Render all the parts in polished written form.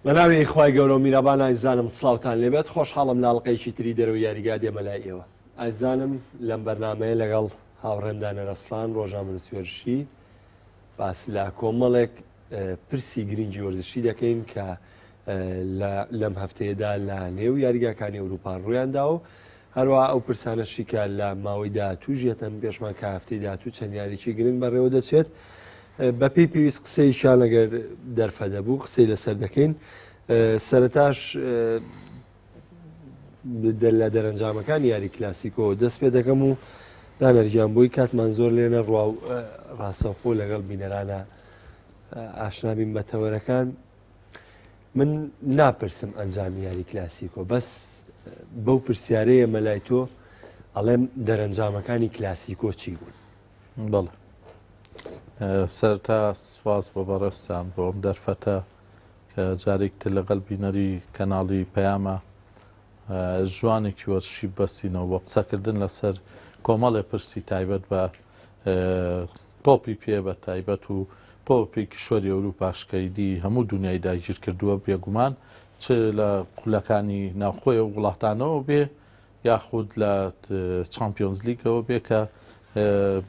بەناوی خوای گەورە و میرەبان ئایزانم سڵاوتان لێبێت خۆشحاڵم لە ئەڵقەیەکی تری دەرەوەی یاریگا دێمە لای ئێوە ئایزانم لەم بەرنامەیە لەگەڵ هاوڕێم دانەر ئەسڵان ڕۆژنامەنووسی وەرزشی باس لە کۆمەڵێک پرسی گرنگی وەرزشی دەکەین کە لەم هەفتەیەدا لە نێو یاریگاکانی ئەوروپا ڕوویاندا و هەروە ئەو پرسانەشی کە لە ماوەی داهاتوو ژێتەن پێشمان کە هەفتەی داهاتوو چەند یاریی گرنگ بەڕێوە دەچێت بەپێی پێویست قسەیشیان ئەگەر دەرفە دەبوو قسەی لەسەر دەکەین سەرەتاش لە دەرەنجامەکانی یاری کلاسیکۆ دەست پێ دەکەم و دانەرگیان بۆی کاتمان زۆر لێ نەڕوا و ڕاستەوخۆ لەگەڵ بینەرانە ئاشنابین بە تەوەرەکان من ناپرسم ئەنجامی یاری کلاسیکۆ بەس بەو پرسیارەیە مەلای تۆ ئەڵێم دەرەنجامەکانی کلاسیکۆ چی بوون؟ بەڵێ سەرتا سپاس بۆ بەڕێزتان بۆ ئەم دەرفەتە کە جارێک تر لەگەڵ بینەری کەناڵی پەیامە ژوانێکی وەرزشی بەستینەوە بۆ قسەکردن لەسەر کۆمەڵێ پرسی تایبەت بە تۆپی پێ بە تایبەت و تۆپی کیشوەری ئەوروپاش کە ئیدی هەموو دنیای داگیر کردووە بێگومان چ لە قولەکانی ناوخۆی و وڵاتانەوە بێ یاخود لە چامپیۆنزلیگەوە بێ کە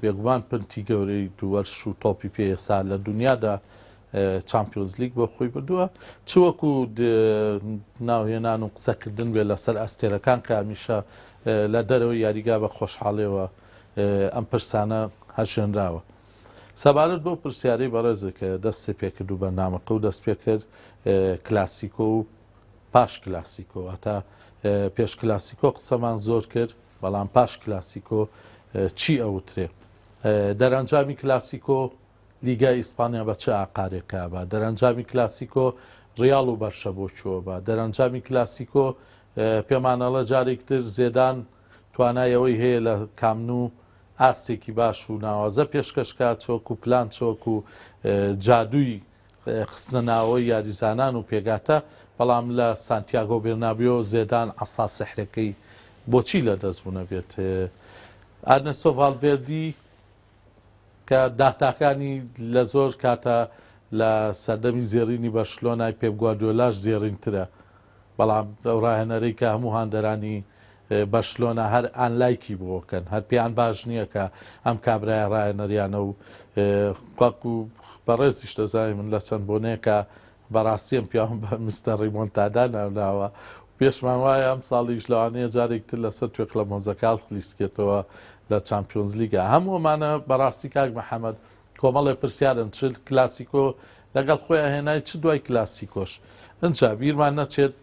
بێگومان پنتی گەورەی دووەرش و تۆپی پێ ئێستا لە دنیادا چامپیۆنزلیگ بۆ خۆی بردووە چ وەکو ناوهێنان و قسەکردن بێ لەسەر ئەستێرەکان کە هەمیشە لە دەرەوەی یاریگا بە خۆشحاڵیەوە ئەم پرسانە هەژێنراوە. سەبارەت بەو پرسیارەی بەڕێزت کە دەستی پێکرد و بەرنامەکە و دەست پێکرد کلاسیکۆ و پاش کلاسیکۆ واتە پێش کلاسیکۆ قسەمان زۆر کرد بەڵام پاش کلاسیکۆ چی ئەوترێ دەرەنجامی کلاسیکۆ لیگای ئیسپانیا بە چ ئاقارێکا بە دەرەنجامی کلاسیکۆ ڕیاڵ و بەرشە بۆ کوێ بە دەرەنجامی کلاسیکۆ پێمانەڵە جارێکتر زێدان توانای ئەوەی هەیە لە کامنو ئاستێکی باش و ناوازە پێشکەشکا چۆک و پلان چۆک و جادووی خستنە ناوەوەی یاریزانان و پێگاتە، بەڵام لە سانتیاگۆ بێرنابیۆ زێدان عەسا سیحرەکەی بۆچی لەدەست بوو نەبێت؟ ئەرنستۆ ڤالڤێردی کە داتاکانی لە زۆر کاتە لە سەردەمی زێڕینی بەرشلۆنای پێپ گواردیۆلاش زێڕینترە، بەڵام ئەو ڕاهێنەرەی کە هەموو هاندەرانی بەرشلۆنە هەر ئانلایکی بۆ کەن هەر پێیان باش نییە کە ئەم کابرایە ڕاهێنەریانە و وەکو بەڕێزیش دەزانین من لە چەند بۆنەیەکە بەڕاستی ئەم پیاوم بە مستەر ڕیمۆنتادا ناوناوە پێشمان وایە ئەم ساڵیش لەوانەیە جارێک تر لەسەر توێکڵە مۆزەکال خلیسکێتەوە لە چامپیۆنزلیگا هەموو ئەمانە بەڕاستی کاک محەممەد کۆمەڵێ پرسیارن چ کلاسیکۆ لەگەڵ خۆیان هێنای چ دوای کلاسیکۆش ئنجا بیرمان نەچێت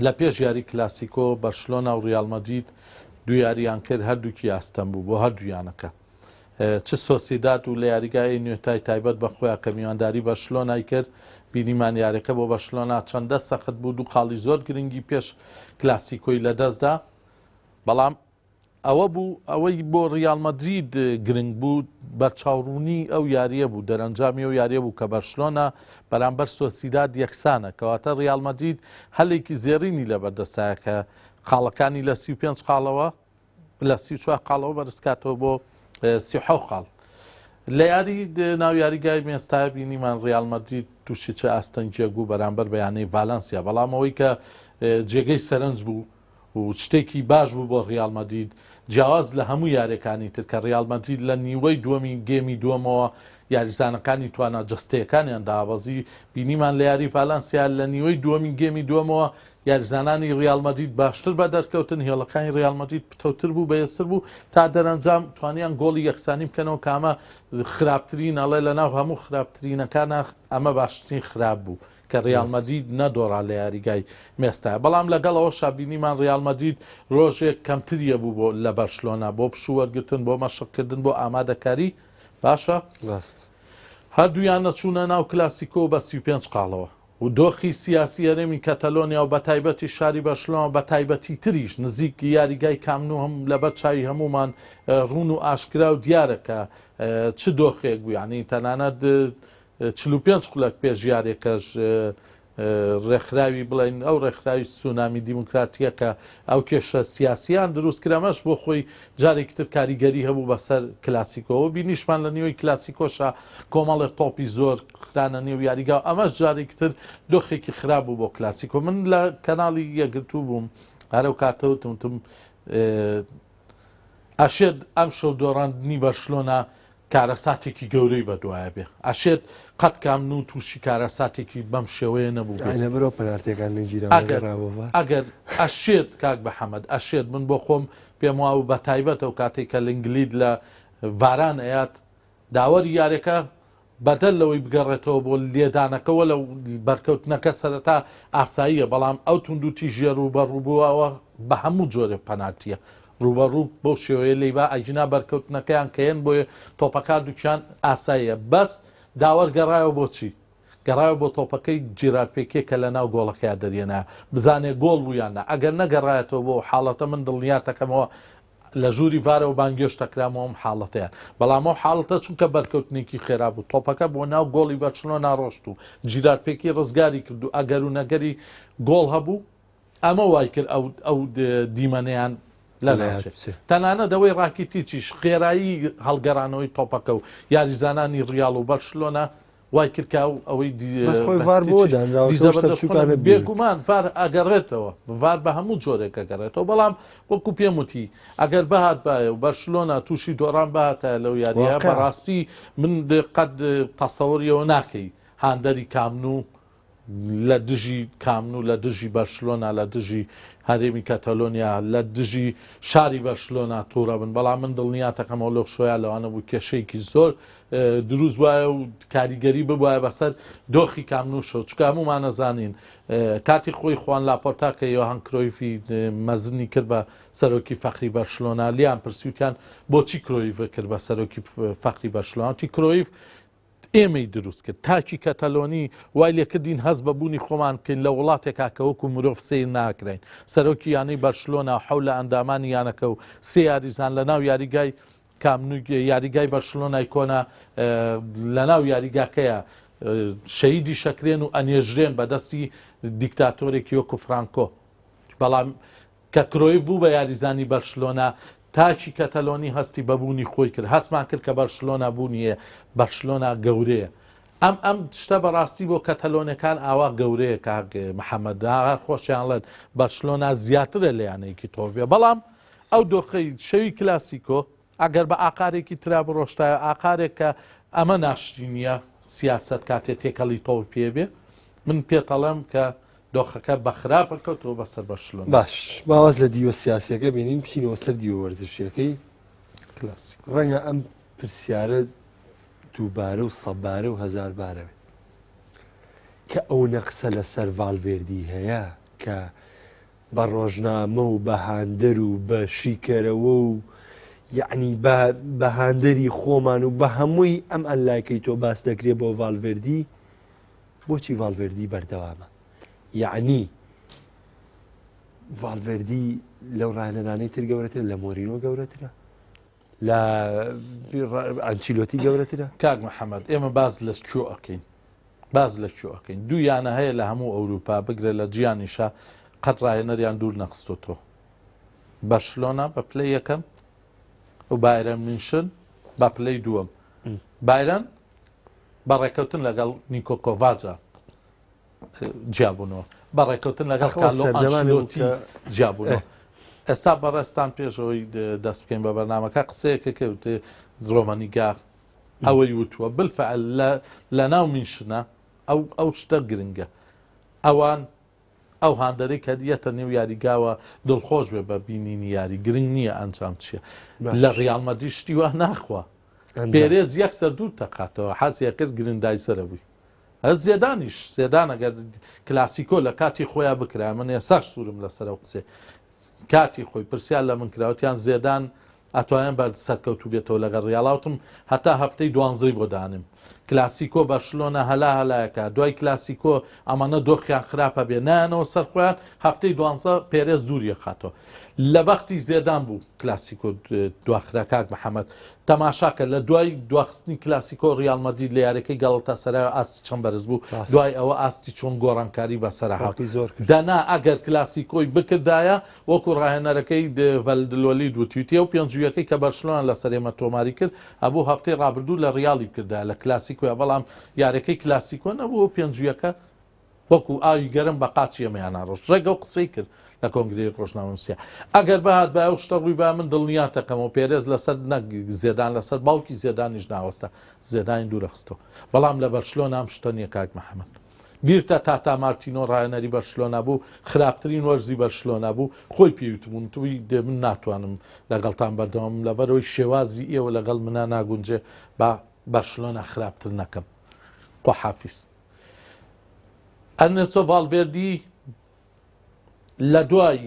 لە پێش یاری کلاسیکۆ بەرشلۆنا و ریال مەدرید دوو یاریان کرد هەردووکی ئاستەم بوو بۆ هەردوو یانەکە چ سۆسیداد و لە یاریگای نوێتای تایبەت بە خۆیان کە میوانداری بەرشلۆنای کرد بینیمان یاریەکە بۆ بەرشلۆنا چەندە سەخت بوو دوو خاڵی زۆر گرنگی پێش کلاسیکۆی لەدەستدا بەڵام ئەوە بوو ئەوەی بۆ ریال مەدرید گرنگ بوو بەرچاوڕوونی ئەو یارییە بوو، دەرەنجامی ئەو یارییە بوو کە بەرشلۆنە بەرامبەر سۆسیداد یەکسانە، کەواتە ریال مەدرید هەلێکی زێڕینی لەبەردەستایە کە خاڵەکانی لە 35 خاڵەوە لە 34 خاڵەوە بەرزکاتەوە بۆ 37 خاڵ. لە یاری ناو یاریگای مێستایا بینیمان ریال مەدرید تووشی چ ئاستەنگیەک بوو بەرامبەر بە یانەی ڤالەنسیا، بەڵام ئەوەی کە جێگەی سەرنج بوو و شتێکی باش بوو بۆ ریال مەدرید جیاواز لە هەموو یاریەکانی تر کە ریال مەدرید لە نیوەی دووەمی گێمی دووەمەوە یاریزانەکانی توانا جەستەیەکانیان دابەزی بینیمان لە یاری ڤالانسیا لە نیوەی دووەمی گێمی دووەمەوە یاریزانانی ریال مەدرید باشتر بە دەرکەوتن هێڵەکانی ریال مەدرید پتەوتر بوو بەهێزتر بوو تا دەرەنجام توانیان گۆڵی یەکسانی بکەنەوە کامە خراپترین ئەڵێ لە ناو هەموو خراپترینەکانە ئەمە باشترین خراپ بوو کە ریال مەدرید نەدۆڕا لە یاریگای مێستا، بەڵام لەگەڵ ئەوەشا بینیمان ریال مەدرید رۆژێک کەمتر یەبوو بۆ لە بەرشلۆنە بۆ پشوو وەرگرتن بۆ مەشقکردن بۆ ئامادەکاری باشە ڕاست. هەردوویان نەچوونە ناو کلاسیکۆ بە 35 خاڵەوە و دۆخی سیاسی هەرێمی کەتەلۆنیا و بەتایبەتی شاری بەرشلۆنە بەتایبەتی تریش نزیک یاریگای کام نو هەم لەبەر چاوی هەموومان ڕوون و ئاشکرا و دیارە کە چ دۆخێک بوو یانی تەنانەت 45 خولەک پێش یاریەکەش ڕێکخراوی بڵێن ئەو ڕێکخراوی سونامی دیموکراتیە کە ئەو کێشە سیاسیان دروست کرد ئەمەش بۆ خۆی جارێکی تر کاریگەری هەبوو بەسەر کلاسیکۆوە بینیشمان لە نیوەی کلاسیکۆشا کۆمەڵێک تۆپی زۆر خرانە نێو یاریگا و ئەمەش جارێکی تر دۆخێکی خراپ بوو بۆ کلاسیکۆ من لە کەناڵی یەکگرتوو بووم هەرەو کاتەوتم وتم ئەشێت ئەم شەو دۆڕاندنی بەرشلۆنە کارەساتێکی گەورەی بەدوایە بێ. ئەشێت قەت کام نو تووشی کارەساتێکی بەم شێوەیە نەبووبێ. ئای لەبەرئەوە پەنارتیەکان نەگیراون ئەگەر نەگەڕاوە ڤار. ئەگەر ئەشێت کاک محەمەد ئەشێت من بۆ خۆم پێم وابوو بە تایبەت ئەو کاتەی کە لنگلید لە ڤاران ئەیات داوەری یاریەکە بەدەر لەوەی بگەڕێتەوە بۆ لێدانەکە وەلەو بەرکەوتنەکە سەرەتا ئاساییە بەڵام ئەو توندوتیژیە ڕووبەڕووبووەوە بە هەموو جۆرێک پەنالتیە ڕووبەڕوو بەو شێوەیە لێی با ئەگینا بەرکەوتنەکەیان کە یەن بۆیە تۆپەکە هەردووکیان ئاساییە بەس داوەر گەڕایەوە بۆ چی گەڕایەوە بۆ تۆپەکەی جیرار پێکێ کە لەناو گۆڵەکەیا دەریێنایە بزانێ گۆڵ بوو یان نا ئەگەر نەگەڕایەتەوە بۆ ئەو حاڵەتە من دڵنیاتەکەمەوە لە ژووری ڤارەوە بانگێشت دەکرام و ئەم حاڵەتەیان بەڵام ئەو حاڵەتە چونکە بەرکەوتنێکی خێرا بوو تۆپەکە بۆ ناو گۆڵی بەرشلۆنا ڕۆشت و جیرار پێکی ڕزگاری کرد و ئەگەر و نەگەری گۆڵ هەبوو ئەمە وای کرد ئەو ئەو دیمەنەیان لە ناوچێت تەنانەت ئەوەی ڕاکیتیچیش خێرایی هەڵگەڕانەوەی تۆپەکە و یاریزانانی ڕیاڵ و بەرشلۆنا وای کرد کە ئەو ئەوەی بەس خۆی ڤار بۆ دانراوە دیزە کە شتە بەدەست بچووکانە خۆنە ببینن. بێگومان ڤار ئەگەڕێتەوە ڤار بە هەموو جۆرێک ئەگەڕێتەوە بەڵام وەکو پێم وتی ئەگەر بهاتبایە و بەرشلۆنا تووشی دۆڕان بهاتایە لەو یاریە واقع. بەڕاستی من قەت تەسەوریەوە ناکەی هاندەری کامنو لە دژی کامنو لە دژی بەرشلۆنا لە دژی هەرێمی کەتەلۆنیا لە دژی شاری بەرشلۆنا توڕە بن بەڵام من دڵنیاتەکەمەوە لەو شۆیا لەوانە بوو کێشەیەکی زۆر دروست بوایە و کاریگەری ببوایە بەسەر دۆخی کامنوشەوە چونکە هەموومان ئەزانین کاتی خۆی خوان لاپۆرتا کە یۆهان کرۆیفی مەزنی کرد بە سەرۆکی فەخری بەرشلۆنا لیان پرسیوتیان بۆچی کرۆیف کرد بە سەرۆکی فەخری بەرشلۆنا وتی کرۆیف ئێمەی دروست کرد تاکی کەتەلۆنی وای لێکردین هەست بە بوونی خۆمان بکەین لە وڵاتێکا کە وەکو مرۆڤ سەیر ناکرین سەرۆکی یانەی بەرشلۆنا و حەول لە ئەندامانی یانەکە و سێ یاریزان لە ناو یاریگای کامپ نو یاریگای بەرشلۆنای کۆنە لەناو یاریگاکەیە شەهیدی شەکرێن و ئەنێژرێن بە دەستی دیکتاتۆرێکی وەکو فرانکۆ بەڵام کە کرۆیف بوو بە یاریزانی بەرشلۆنا تاکی کەتەلۆنی هەستی بەبوونی خۆی کرد هەستمان کرد کە بەرشلۆنا بوونی هەیە بەرشلۆنا گەورەیە ئەم ئەم شتە بەڕاستی بۆ کەتەلۆنەکان ئاوا گەورەیە کاک محەممەد خۆشیان ڵێن بەرشلۆنا زیاترە لە یانەیەکی تۆپێ بەڵام ئەو دۆخەی شەوی کلاسیکۆ ئەگەر بە ئاقارێکی ترا بڕۆشتایە، ئاقارێک کە ئەمە ناشرینییە، سیاسەت کاتێ تێکەڵی تۆپی پێ بێ، من پێت ئەڵێم کە دۆخەکە بە خراپە کەوتەوە بەسەر بەرشلۆنە. باش با واز لە دیوە سیاسیەکە بێنین بچینەوە سەر دیوە وەرزشیەکەی. کلاسیکۆ. ڕەنگە ئەم پرسیارە دووبارە و سەبارە و هەزاربارە بێت کە ئەو نەقسە لەسەر ڤالڤێردی هەیە کە بە ڕۆژنامە و بە هاندەر و بە شیکەرەوە و یەعنی بە بە هاندەری خۆمان و بە هەمووی ئەم ئەنلایکەی تۆ باس دەکرێ بۆ ڤالڤێردی بۆچی ڤالڤێردی بەردەوامە یەعنی ڤالڤێردی لەو ڕاهێنەرانەی تر گەورەترە لە مۆرینۆ گەورەترە لە ئەنچیلۆتی گەورەترە کاک محەممەد ئێمە باز لە کوێ ئەکەین باس لە کوێ ئەکەین دوو یانە هەیە لە هەموو ئەوروپا بگرە لە جیانیشا قەت ڕاهێنەریان دوور نەخستۆتەوە بەرشلۆنە بە پلەی یەکەم و بایرن مینشن بە پلەی دووەم بایرن بە ڕێکەوتن لەگەڵ نیکۆ کۆڤاجا جیابوونەوە بە ڕێکەوتن لەگەڵ کارلۆ ئەنچلۆتی جیابوونەوە ئێستا بەڕێزتان پێشەوەی دەست بکەین بە بەرنمەکە قسەیەکە کەوت ڕۆمەنیگا ئەوەی وتووە بالفعل لە لەناو مینشنە ئەو ئەو شتە گرنگە ئەوان ئەو هاندەرەی کە یەتە نێو یاریگاوە دڵخۆش بێ بە بینینی یاری گرنگ نییە ئەنجام چییە لە ڕیاڵ مەدرید شتی وا ناخوا پێرێز یەکسەر دوور تەقاتەوە حەزیە کرد گرندایزەرە بووی هەر زێدانیش زێدان ئەگەر کلاسیکۆ لە کاتی خۆیان بکرا من ئێساش سوورم لەسەر ئەو قسێ کاتی خۆی پرسیار لە من کرا وتیان زێدان ئەتوانێت بە سەرکەوتوو بێتەوە لەگەڵ ڕیاڵا وتم هەتا هەفتەی دوانزەی بۆ دانێم. کلاسیکۆ بەرشلۆنە هەلا هەلایەکە دوای کلاسیکۆ ئەمانە دۆخیان خراپە بێ نایەنەوە سەر خۆیان هەفتەی دوانزە پێرێز دووری ئەخاتەوە لە بەختی زێدان بوو کلاسیکۆ دواخرا کاک محەممەد تەماشاکە لە دوای دواخستنی کلاسیکۆ ریال مەدرید لە یاریەکەی گەڵەتاسەرای ئاستی چەند بەرز بوو دوای ئەوە ئاستی چۆن گۆڕانکاری بەسەرا هات فەرقی زۆر کرد. دەنا ئەگەر کلاسیکۆی بکردایە وەکو ڕاهێنەرەکەی ڤەلدلۆلید وتویتی ئەو پێنجویەکەی کە بەرشلۆنە لەسەر ئێمە تۆماری کرد ئەبوو هەفتەی ڕابردوو لە ڕیاڵی بکردایە لە کلاسیکۆیا بەڵام یاریەکەی کلاسیکۆ نەبوو ئەو پێنجویەکە وەکو ئاوی گەرم بە قاچی ئێمەیانا ڕۆشت ڕێک ئەو قسەی کرد لە کۆنگرەی ڕۆژنامەنووسیا ئەگەر بهاتبایە ئەو شتە ڕوویبایە من دڵنیاتەکەمەوە پێرێز لەسەر نەک زێدان لەسەر باوکی زێدانیش ناوەستا زێدانی دوورەخستەوە بەڵام لە بەرشلۆنە ئەم شتە نییە کاک محەممەد بیرتە تاتا مارتینۆ ڕاهێنەری بەرشلۆنە بوو خراپترین وەرزی بەرشلۆنە بوو خۆی پێی وتبوون وتبووی دێ من ناتوانم لەگەڵتان بەردەوام لەبەرەوەی شێوازی ئێوە لەگەڵ منا ناگونجێ با بەرشلۆنە خراپتر نەکەم خواحافیز ئەرنێستۆ ڤاڵڤێردی لە دوای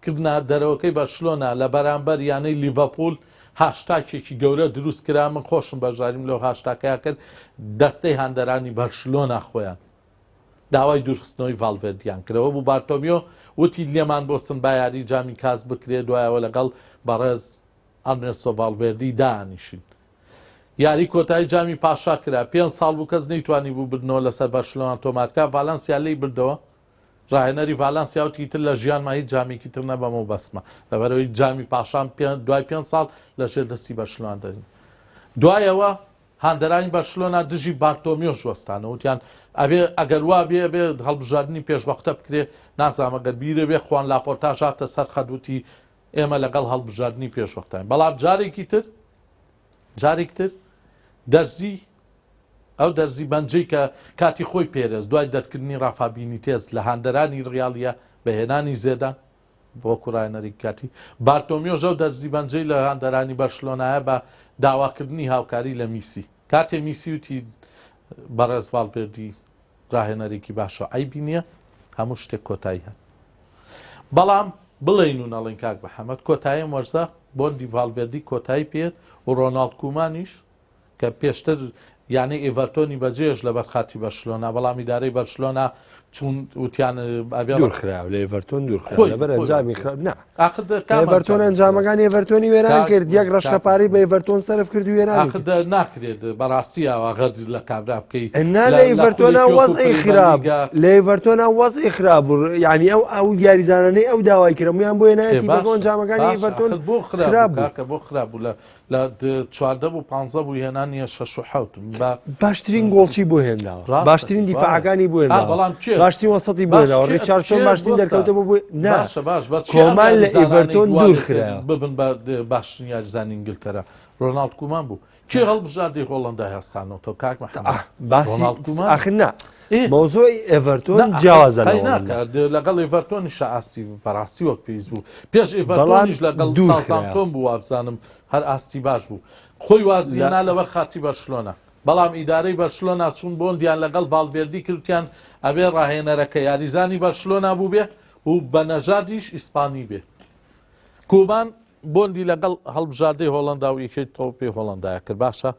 کردنە دەرەوەکەی بەرشلۆنە لە بەرامبەر یانەی لیڤەپوول هاشتاکێکی گەورە دروست کرا، من خۆشم بەشداریم لەو هاشتاکەیا کرد، دەستەی هاندەرانی بەرشلۆنە خۆیان داوای دوورخستنەوەی ڤاڵڤێردیان کرد، ئەوە بوو بارتۆمیۆ وتی لێمان بۆسن با یاری جامی کاس بکرێ، دوایەوە لەگەڵ بەڕێز ئەرنێستۆ ڤاڵڤێردی دانیشین. یاری کۆتایی جامی پاشا کرا، پێنج ساڵ بوو کەس نەیتوانیبوو بردنەوە لەسەر بەرشلۆنە تۆمارکا، ڤالەنسیا لێی بردەوە، ڕاهێنەری ڤالانسیا وتی ئیتر لە ژیانما هیچ جامێکی تر نەبەمەوە بەسمە لەبەرئەوەی جامی پاشام دوای پێنج ساڵ لە ژێر دەستی بەرشلۆنە دەرین. دوای ئەوە هاندەرانی بەرشلۆنە دژی بارتۆمیۆش وەستانەوە وتیان ئەبێ ئەگەر وا بێ ئەبێ هەڵبژاردنی پێشوەختە بکرێ نازانم ئەگەر بیرێ بێ خوان لاپۆرتاش هاتە سەر خەت وتی ئێمە لەگەڵ هەڵبژاردنی پێشوەختاین بەڵام جارێکی تر جارێکی تر دەرزی ئەو دەرزی بەنجەی کە کاتی خۆی پێرێز دوای دەرکردنی ڕافا بینیتێز لە هاندەرانی ڕیاڵییە بە هێنانی زێدان وەکو ڕاهێنەری کاتی، بارتۆمیۆش ئەو دەرزی بەنجەی لە هاندەرانی بەرشلۆنایە بە داواکردنی هاوکاری لە میسی. کاتێ میسی وتی بەڕێز ڤاڵڤێردی ڕاهێنەرێکی باشە و عەیبی نییە، هەموو شتێک کۆتایی هات. بەڵام بڵێین و نەڵێین کاک محەمەد، کۆتایی ئەم وەرزە بۆندی ڤاڵڤێردی کۆتایی پێیەت و ڕۆناڵد کومانیش کە پێشتر یانەی ئێڤەرتۆنی بەجێهێشت لەبەر خاتی بەرشلۆنە، بەڵام ئیدارەی بەرشلۆنە چوون وتیان ئەبێ دوور خراو لە ئێڤەرتۆن دوور خراو خۆی لەبەر خۆی ئەنجامی وازی خراپ نا ئاخر دە کام ئێڤەرتۆن ئەنجامی خراپ ئەنجامەکانی ئێڤەرتۆنی وێران کاک کرد یەک ڕەشکە کاک پارەی بە ئێڤەرتۆن سەرف کرد و وێرانی ئاخر کرد دە ناکرێت بەڕاستی ئاوا غەدر لە کابرا بکەی نا لە لە لە ئێڤەرتۆنا خولێکی وەکو وەزعی پرێمەر خراپ لیگا لە ئێڤەرتۆنا وەزعی خراپ بوو یعنی ئەو ئەو یاریزانانەی ئەو داوای کرد هەموویان بۆ ئێ هێنایەتی بەگۆ باشە ئەنجامەکانی باشە ئێڤەرتۆن ئاخر بۆ خراپ خراپ بوو بوو کاکە بۆ خراپ بوو لە لە 14 بوو 15 بوو هێنانیە شەش و حەوت بە باشترین گۆڵچی بۆ هێنراوە ڕاستە باشترین وایە دیفاعەکانی بۆ ئا هێنراوە بەڵام کێ باشترین وەسەتی بۆ باش هێنراوە کێ ڕیچاردسۆن کێ باشترین بۆسە دەرکەوتە بۆ بۆ نا باشە باش بەس کێ ئەم کۆمان لە یاریزانانەی ئیڤەرتۆن وا دوور لێ کرد خرایەوە ببن بە باشترین یاریزانی ئینگلتەرا ڕۆناڵد کومان بوو کێ هەڵبژاردەی هۆڵەندای هەستانەوە تۆ کاک محەممەد ئاه باسی ڕۆناڵد کومان ئاخر نا ئێ مەوزوعی ئێڤەرتۆن نا ئاخر جیاوازە لە قەی هۆڵەندا ناکا لەگەڵ ئێڤەرتۆنیشا ئاستی بەڕاستی وەک پێویست بوو پێش بەڵام ئێڤەرتۆنیش لەگەڵ دوور خرایەوە ساوزامپتۆن بوو وابزانم هەر ئاستی باش بوو خۆی وازی لە هێنا لەبەر خاتری بەرشلۆنە بەڵام ئیدارەی بەرشلۆنە چوون بۆندیان لەگەڵ ڤاڵڤێردی کرد وتیان ئەبێ ڕاهێنەرەکە یاریزانی بەرشلۆنە بووبێ و بە نەژادیش ئیسپانی بێ کومان بۆندی لەگەڵ هەڵبژاردەی هۆڵەندا و یەکێتی تۆپی هۆڵەندایە کرد باشە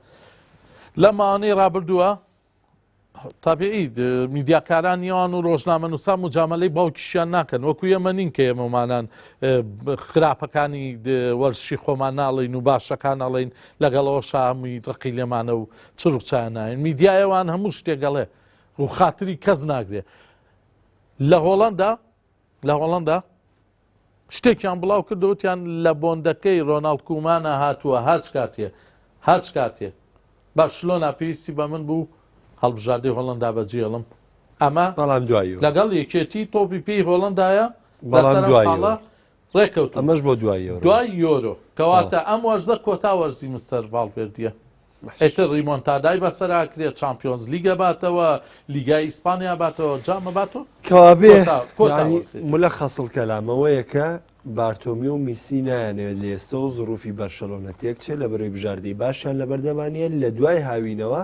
لە ماوەی ڕابردووە تابیعی میدیاکارانی ئەوان و ڕۆژنامەنووسان مجاملەی باوکیشیان ناکەن وەکو ئێمە نین کە ئێمەمانان خراپەکانی وەرزشی خۆمان ناڵین و باشەکان ئەڵین لەگەڵەوە شامی ڕقی لێمانە و چڕ ناین میدیایەوان هەموو شتێک ئەڵێ و خاتری کەس ناگرێ لە هۆڵندا لە هۆڵندا شتێکیان بڵاو کردەوە وتیان لە بۆندەکەی ڕۆناڵد کومانا هاتووە هەرچ کاتێ هەرچ کاتێ بەرشلۆنا پێویستی بە من بوو هەڵبژاردەی هۆڵەندا بەجێڵم ئەمە بەڵام دوای یۆرۆ. لەگەڵ یەکێتی تۆپی پێی هۆڵەندایە بەڵام لەسەر ئەم دوای خاڵە یۆرۆ. ڕێکەوتون ئەمەش بۆ دوای یۆرۆ. دوای یۆرۆ کەواتە ئەم وەرزە کۆتا وەرزی مستەر ڤاڵڤێردیە ئیتر ریمۆنتادای بەسەر ئەکرێ چامپیۆنز لیگ ئەباتەوە لیگای ئیسپانیا باتەوە جام ئەباتەوە کەوابێ کۆتا کۆتا یانی وەرزێتی. ملخص الکلام ئەوەیە کە بارتۆمیۆ و میسی نایانەوێت لە ئێستەوە زڕوفی بەرشەلۆنە تێکچێت لەبەرەوەی بژاردەی باشیان لەبەردەما نییە لە دوای هاوینەوە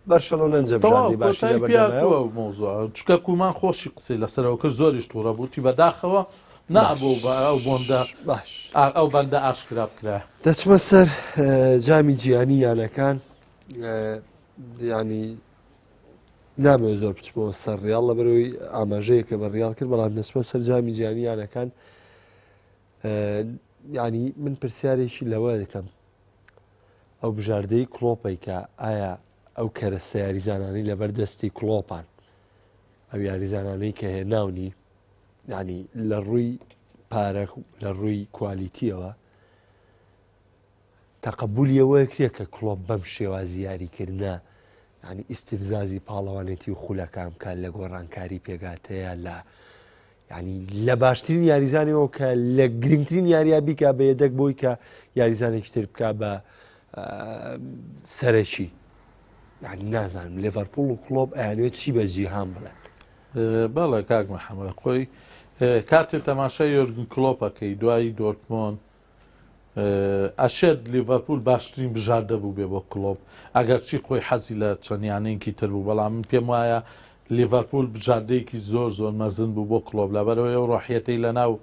بەرشەلۆنە ئەنجە تەواو بژاردەی باشی کۆتایی لەبەردەمایە و پێهاتووە ئەو مەوزوعە چونکە کومان خۆشی قسەی لەسەرەوە کرد زۆریش توڕە بوو وتی بەداخەوە باش نابوو بە ئەو بۆندە باش ئەو بەندە ئاشکرا بکرایە. دەچمە سەر جامی جیهانی یانەکان. ینی نامەوێت زۆر بچمەوە سەر ڕیاڵ لەبەرەوەی ئاماژەیەکە بە ڕیاڵ کرد بەڵام دەچمە سەر جامی جیهانی یانەکان ینی من پرسیارێکی لەوە دەکەم ئەو بژاردەی کڵۆپەی کە ئایا ئەو کەرەستە یاریزانانەی لەبەر دەستی کڵۆپان ئەو یاریزانانەی کە هێناونی ینی لە ڕووی پارە لە ڕووی کوالیتیەوە تەقەبولی ئەوە کرێ کە کڵۆپ بەم شێوازی یاریکردنە یانی ئیستفزازی پاڵەوانێتی و خولەکان بکات لە گۆڕانکاری پێگاتەیە لە ینی لە باشترین یاریزانەوە کە لە گرنگترین یارییا بیکا بە یەدەک بۆی کە یاریزانێکی تر بک بە سەرەکی یعنی نازانم لێڤەرپوڵ و کڵۆپ ئەیانوێت چی بە جیهان بڵێن. بەڵێ کاک محەممەد خۆی کاتێ تەماشای یۆرگن کلۆپەکەی دوایی دۆرتمۆند ئەشێت لیڤەرپوول باشترین بژاردە بووبێ بۆ کلۆپ، ئەگەرچی خۆی حەزی لە چەند یانەیەکی تر بوو، بەڵام من پێم وایە لیڤەرپوول بژاردەیەکی زۆر زۆر مەزن بوو بۆ کلۆپ، لەبەرئەوەی ئەو ڕۆحیەتەی لەناو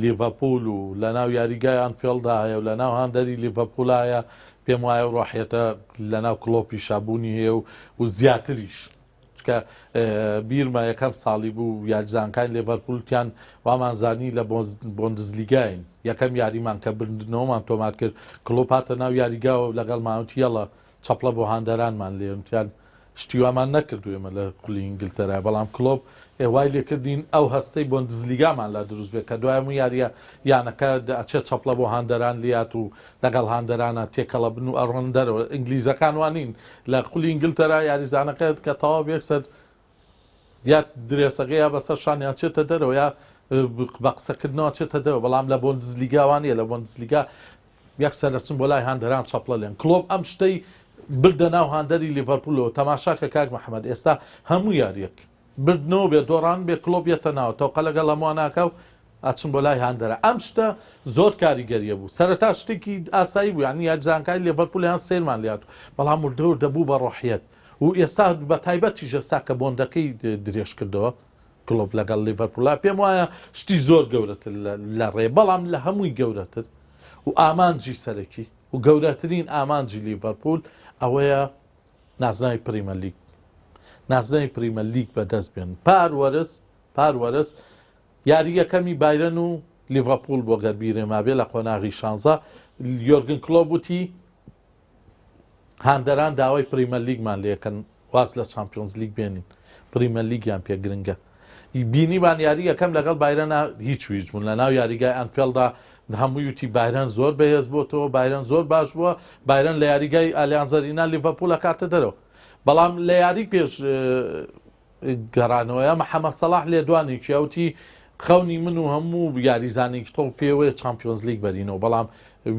لیڤەپوول و لەناو یاریگای ئانفێڵدا هەیە و لەناو هاندەری لیڤەپوولا هەیە، پێم وایە ئەو ڕۆحیەتە لەناو کلۆپیشا بوونی هەیە و زیاتریش. چونکە بیرمە یەکەم ساڵی بوو یاریزانەکانی لێڤەرپوول وتیان وامان زانی لە بۆندزلیگاین یەکەم یاریمان کە بردنەوەمان تۆمار کرد کڵۆپ هاتە ناو یاریگاوە لەگەڵمان وتی یەڵە چەپڵە بۆ هاندەرانمان لێ وتیان شتی وامان نەکردو ئێمە لە خولی ئینگلتەرا بەڵام کلۆپ وای لێکردین ئەو هەستەی بۆندزلیگامان لا دروست بێت کە دوای هەموو یاریە یانەکە ئەچێت چەپڵە بۆ هاندەران لیات و لەگەڵ هاندەرانە تێکەڵە بن و ئەڕۆن دەرەوە ئینگلیزەکان وانین لە خولی ئینگلتەرا یاریزانەکە کە تەواو یەکسەر یا درێسەکە یا بەسەر شانیان چێتە دەرەوە یا بە قسەکردنەوە چێتە دەرەوە بەڵام لە بۆندزلیگا وانە لە بۆندزلیگا یەکسەر دەچن بۆ لای هاندەران چەپڵە لێن کلۆپ ئەم شتەی بردە ناو هاندەری لیڤەرپولەوە تەماشاکە کاک محەممەد ئێستا هەموو یاریەک بردنەوە بێ دۆڕان بێ کلۆپ یەتە ناوە تەوقە لەگەڵ هەمووان ناکا و ئەچن بۆ لای هاندەرە ئەم شتە زۆر کاریگەریە بوو سەرەتا شتێکی ئاسایی بوو یعنی یاریزانەکانی لێڤەرپولیان سەیرمان لێهات بەڵام وردە وردە بوو بە ڕۆحیەت و ئێستا بە تایبەتیش ئێستا کە بۆندەکەی درێژ کردەوە کلۆپ لەگەڵ لیڤەرپولا پێم وایە شتی زۆر گەورەتر لە ڕێ بەڵام لە هەمووی گەورەتر و ئامانجی سەرەکی و گەورەترین ئامانجی لیڤەرپول ئەوەیە نازناوی پریمەرلیگ نازناوی پریمەرلیگ بەدەست بێن پار وەرز پار وەرز یاری یەکەمی بایرن و لیڤەپوڵ بۆ گەر بیرێ مابێ لە قۆناغی شانزە یۆرگن کلۆپ وتی هاندەران داوای پریمەرلیگمان لێکەن واز لە چامپیۆنز لیگ بێنین پریمەرلیگیان پێ گرنگە بینیمان یاری یەکەم لەگەڵ بایرەنا هیچ و هیچ بوون لە ناو یاریگای ئەنفێڵدا هەمووی وتی بایرن زۆر بەهێز بۆتەوە بایرن زۆر باش بووە بایرن لە یاریگای ئالیانزەرینا لیڤەرپوڵ ئەکاتە دەرەوە بەڵام لە یاری پێش گەڕانەوەیە محەممەد سەڵاح لێدوانێکی ئەوتی خەونی من و هەموو یاریزانێکی تۆپ پێوەیە چامپیۆنزلیگ بەرینەوە بەڵام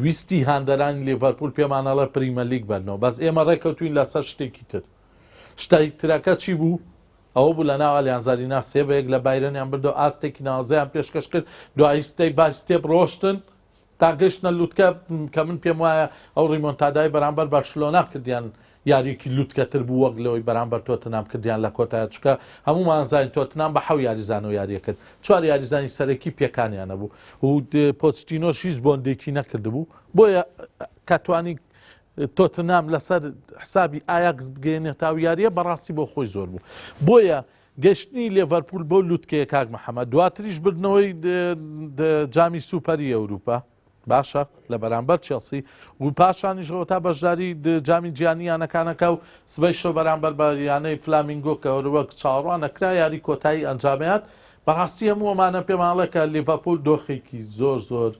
ویستی هاندەرانی لیڤەرپول پێمانەڵێ پریمەرلیگ بەرنەوە بەس ئێمە ڕێکەوتوین لەسەر شتێکی تر شتای ترەکە چی بوو؟ ئەوە بوو لە ناو ئالیانز ئارینا 3-1 لە بایرنیان بردەوە، ئاستێکی ناوازەیان پێشکەش کرد، دوایی step by step ڕۆشتن تا گەشتنە لوتکە کە من پێم وایە ئەو ڕیمۆنتادای بەرامبەر بەرشلۆنا کردیان یاریەکی لوتکەتر بوو وەک لەوەی بەرامبەر تۆتنام کردیان لە کۆتایە چونکە هەموومان زانین تۆتنام بە حەو یاریزانەوە یاریە کرد چوار یاریزانی سەرەکی پێکانیان نەبوو و پۆچتینۆش هیچ بۆندێکی نەکردبوو بۆیە کە توانی تۆتنهام لەسەر حسابی ئایاکس بگەیەنێتە ئەو یارییە بەڕاستی بۆ خۆی زۆر بوو. بۆیە گەشتنی لێڤەرپوول بەو لوتکەیە کاک محەممەد دواتریش بردنەوەی جامی سوپەری ئەوروپا باشە لە بەرامبەر چێڵسی و پاشانیشەوە تا بەشداری جامی جیهانی یانەکانەکە و سبەی شەو بەرامبەر بە یانەی فلامینگۆ کە وەک چاوەڕوان نەکرا یاری کۆتایی ئەنجامیات بەڕاستی هەموو ئەمانە پێماڵێ کە لیڤەرپوول دۆخێکی زۆر زۆر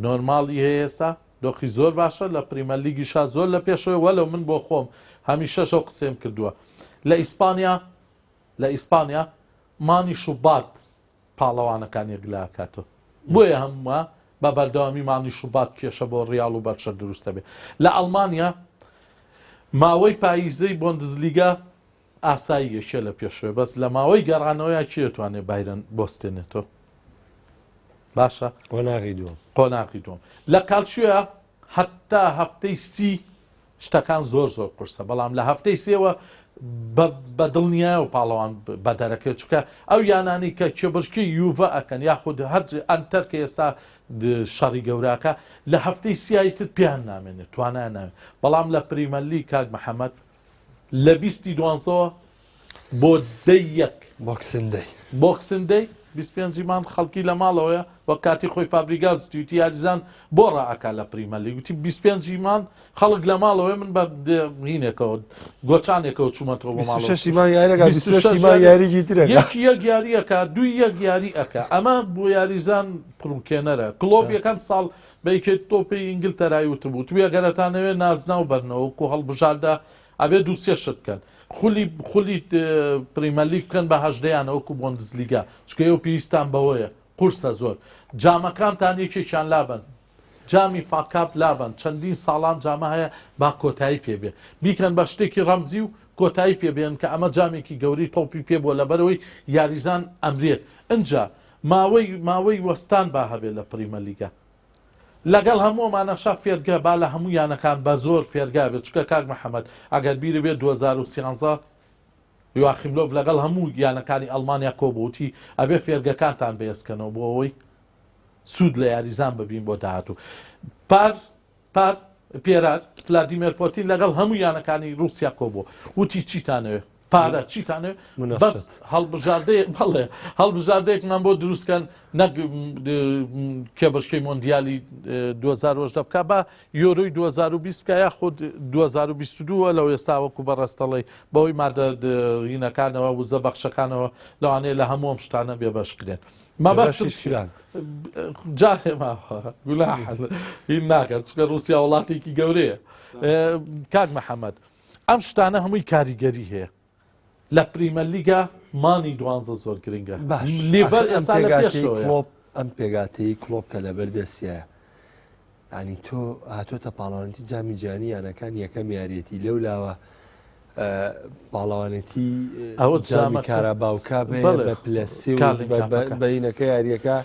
نۆرماڵی هەیە ئێستا دۆخی زۆر باشە لە پریمەر لیگیشا زۆر لە پێشەوەیە وەلەو من بۆ خۆم هەمیشەش ئەو قسەیەم کردووە لە ئیسپانیا لە ئیسپانیا مانی شوبات پاڵەوانەکان یەکلاکاتەوە بۆیە هەمووە بە بەردەوامی مانی شوبات کێشە بۆ ڕیاڵ و بەرشە دروستە بێ لە ئەڵمانیا ماوەی پاییزەی بۆندزلیگا ئاساییە کێ لە پێشەوەیە بەس لە ماوەی گەڕانەوەیا کێ توانێ بایرن بۆستێنێتەوە باشە قۆناغی دووەم قۆناغی دووەم لە کالچیۆیا هەتا هەفتەی سی شتەکان زۆر زۆر قورسە بەڵام لە هەفتەی سێوە بە دڵنیایەوە پاڵەوان بە دەرەکەوێت چونکە ئەو یانانی کە کێبڕکی یوڤە ئەکەن یاخود هەر ئەنتەر کە ئێستا شەڕی گەوراکە لە هەفتەی سیایی تر پێیان نامێنێت توانایان نامێنێت بەڵام لە پریمەرلیگ کاک محەممەد. لە بیستی دوانزەوە بۆ دەی یەک. بۆکسن دەی. بۆکسن دەی، 25 ی مانگ خەڵکی لە ماڵەوەیە، وەک کاتی خۆی فابریگاس وتویتی یاریزان بۆ ڕائەکا لە پریمەرلیگ، وتی 25 ی مانگ خەڵک لە ماڵەوەیە من بە هینێکەوە گۆچانێکەوە چوومەتەوە بۆ ماڵەوە. 26 ی مانگ یاریەکە، 26 ی مانگ یاریی ترەکە. یەکی یەک یاری ئەکا، دووی یەک یاری ئەکا، ئەمە بۆ یاریزان پڕوکێنەرە. کڵۆپ یەکەم ساڵ بە یەکێتی تۆپی ئینگلتەرای وتبوو، وتبووی ئەگەر ئەتانەوێ نازناو بەرنەوە وەکوو هەڵبژاردە ئەبێ دوو سێ شت بکەن خولی خولی پریمەرلیگ بکەن بە 18 یانە وەکو بۆندسلیگا چونکە ئێوە پێویستان بەوەیە قورسە زۆر جامەکانتان یەکێکیان لابەن جامی فاکاپ لابەن چەندین ساڵان جامە هەیە با کۆتایی پێ بێ بیکەن بە شتێکی ڕەمزی و کۆتایی پێ بێن کە ئەمە جامێکی گەورەی تۆپی پێ بووە لەبەرەوەی یاریزان ئەمرێت ئنجا ماوەی ماوەی وەستان با هەبێ لە پریمەرلیگا لەگەڵ هەموو ئەمانەشا فێرگە با لە هەموو یانەکان بە زۆر فێرگا بێت چونکە کاک محەمەد ئەگەر بیرت بێت 2013 یواخیم لۆف لەگەڵ هەموو یانەکانی ئەڵمانیا کۆبوو وتی ئەبێ فێرگەکانتان بەهێزکەنەوە بۆ ئەوەی سوود لە یاریزان ببین بۆ داهاتوو پار پار پێرار فلادیمێر پۆتین لەگەڵ هەموو یانەکانی رووسیا کۆبوو وتی چیتانەوێ پارە چیتانێ بەس هەڵبژاردەیەک بەڵێ هەڵبژاردەیەکمان بۆ دروستکەن نەک کێبڕکێی مۆندیالی 2010 بکە بە یۆرۆی 2020 بکە یاخود 2022 لەو ئێستا وەکو بەڕێزتەڵی بەوەی مادە هینەکانەوە وزە بەخشەکانەوە لەوانەیە لە هەموو ئەم شتانە بێبەش کرێن مەبەستم کران جارێ ماوە گوناح هین ناکەن چونکە رووسیا وڵاتێکی گەورەیە کاک محەممەد ئەم شتانە هەمووی کاریگەری هەیە لە پریمەرلیگا مانی دوانزە زۆر گرنگە باش لیڤەر ئاخر ئەم ئێستا لە پێگاتەی پێشەوەیە کڵۆپ ئەم پێگاتەی کڵۆپ کە لەبەر دەستیایە ینی تۆ هاتۆتە پاڵەوانێتی جامی جیهانی یانەکان یەکەم یاریەتی لەو لاوە پاڵەوانێتی ئەوە جامی جامەکە کاراباوکا بەڵێ بە پلە سێ و کارلین بە- بە- کاپەکە بەینەکە یاریەکە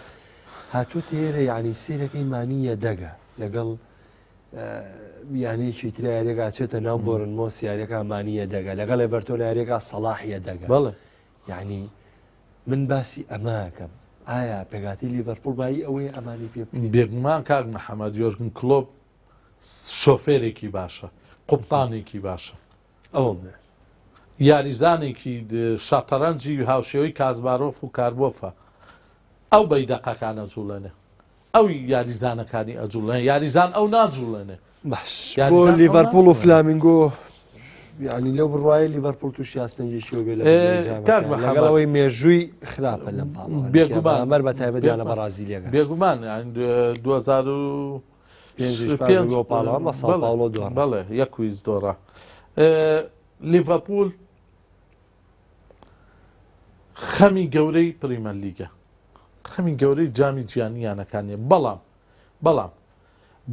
هاتۆتە ئێرە یعنی سیرەکەی مانی یەدەگە لەگەڵ یانەیەکی ترە یاریەکە ئەچێتە ناو بۆرنمۆس یاریەکە مانی یەدەگە لەگەڵ ئێڤەرتۆن یاریەکە سەڵاح یەدەگە بەڵێ یعنی من باسی ئەمەکەم ئایا پێگاتی لیڤەرپوڵ بایی ئەوەیە ئەمانی پێ بکرێت؟ بێگومان کاک محەممەد یۆرگن کلۆپ شۆفێرێکی باشە قوبتانێکی باشە ئەوەم یاریزانێکی شەتەرەنجی هاوشێوەی کازبارۆف و کاربۆفە ئەو بەیدەقەکان ئەجوڵێنێ ئەو یاریزانەکانی ئەجوڵێن یاریزان ئەو ناجوڵێنێ باش بۆ لیڤەرپوڵ و فلامینگۆ یعنی لەو بڕوایە لیڤەرپوڵ تووشی ئاستەنگێکی بێ لەگەڵەوەی مێژووی خراپە لەم پاڵ بێگومان مەر بە تایبەت لە بەڕازیلیەکە بێگومان 2000 پاڵەوان بە ساو پاولۆ دۆڕا بەڵێ یەک ویز دۆڕا لیڤەرپوڵ خەمی گەورەی پریمەرلیگە خەمی گەورەی جامی جیهانی یانەکان نیە بەڵام بەڵام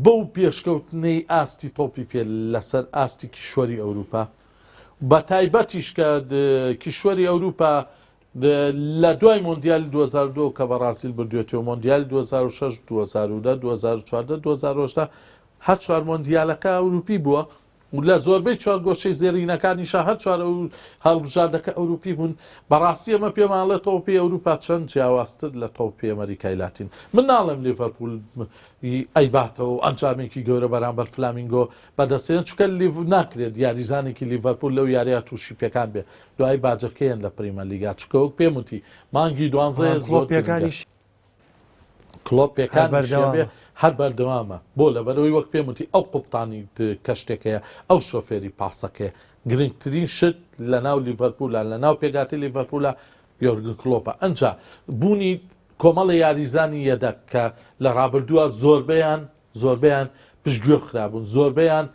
بەو پێشکەوتنەی ئاستی تۆپی پێ لەسەر ئاستی کیشوەری ئەوروپا بە تایبەتیش کە کیشوەری ئەوروپا لە دوای مۆندیالی 2002 کە بەڕازیل بردوێتەوە مۆندیالی 2006 2010 2014 2018 هەر چوار مۆندیالەکە ئەوروپی بووە و لە زۆربەی چوارگۆشەی زێرینەکانیشا هەر چوار هەڵبژاردەکە ئەوروپی بوون، بەڕاستی ئەمە پێمان ئەڵێ تۆپی ئەوروپا چەند جیاوازتر لە تۆپی ئەمەریکای لاتین. من ناڵێم لیڤەرپوول ئەیباتەوە و ئەنجامێکی گەورە بەرامبەر فلامینگۆ بەدەستێنێت، چونکە ناکرێت یاریزانێکی لیڤەرپوول لەو یارییە تووشی پێکان بێ، دوایی باجەکەیەن لە پریمەرلیگا، چونکە وەک پێم وتی مانگی دوانزەیە بەڵام زۆر کڵۆپ گرنگە. پێکانیشی کڵۆپ هەر پێکانیشی بەردەوامە. هەبێ هەر بەردەوامە بۆ لەبەرئەوەی وەک پێم وتی ئەو قوبتانی کەشتێکەیە ئەو شۆفێری پاسەکەیە گرنگترین شت لە ناو لیڤەرپولا لە ناو پێکهاتەی لیڤەرپولا یۆرگن کلۆپە ئەنجا بوونی کۆمەڵی یاریزانی یەدەک کە لە ڕابردووە زۆربەیان زۆربەیان پشتگوێ خرابوون زۆربەیان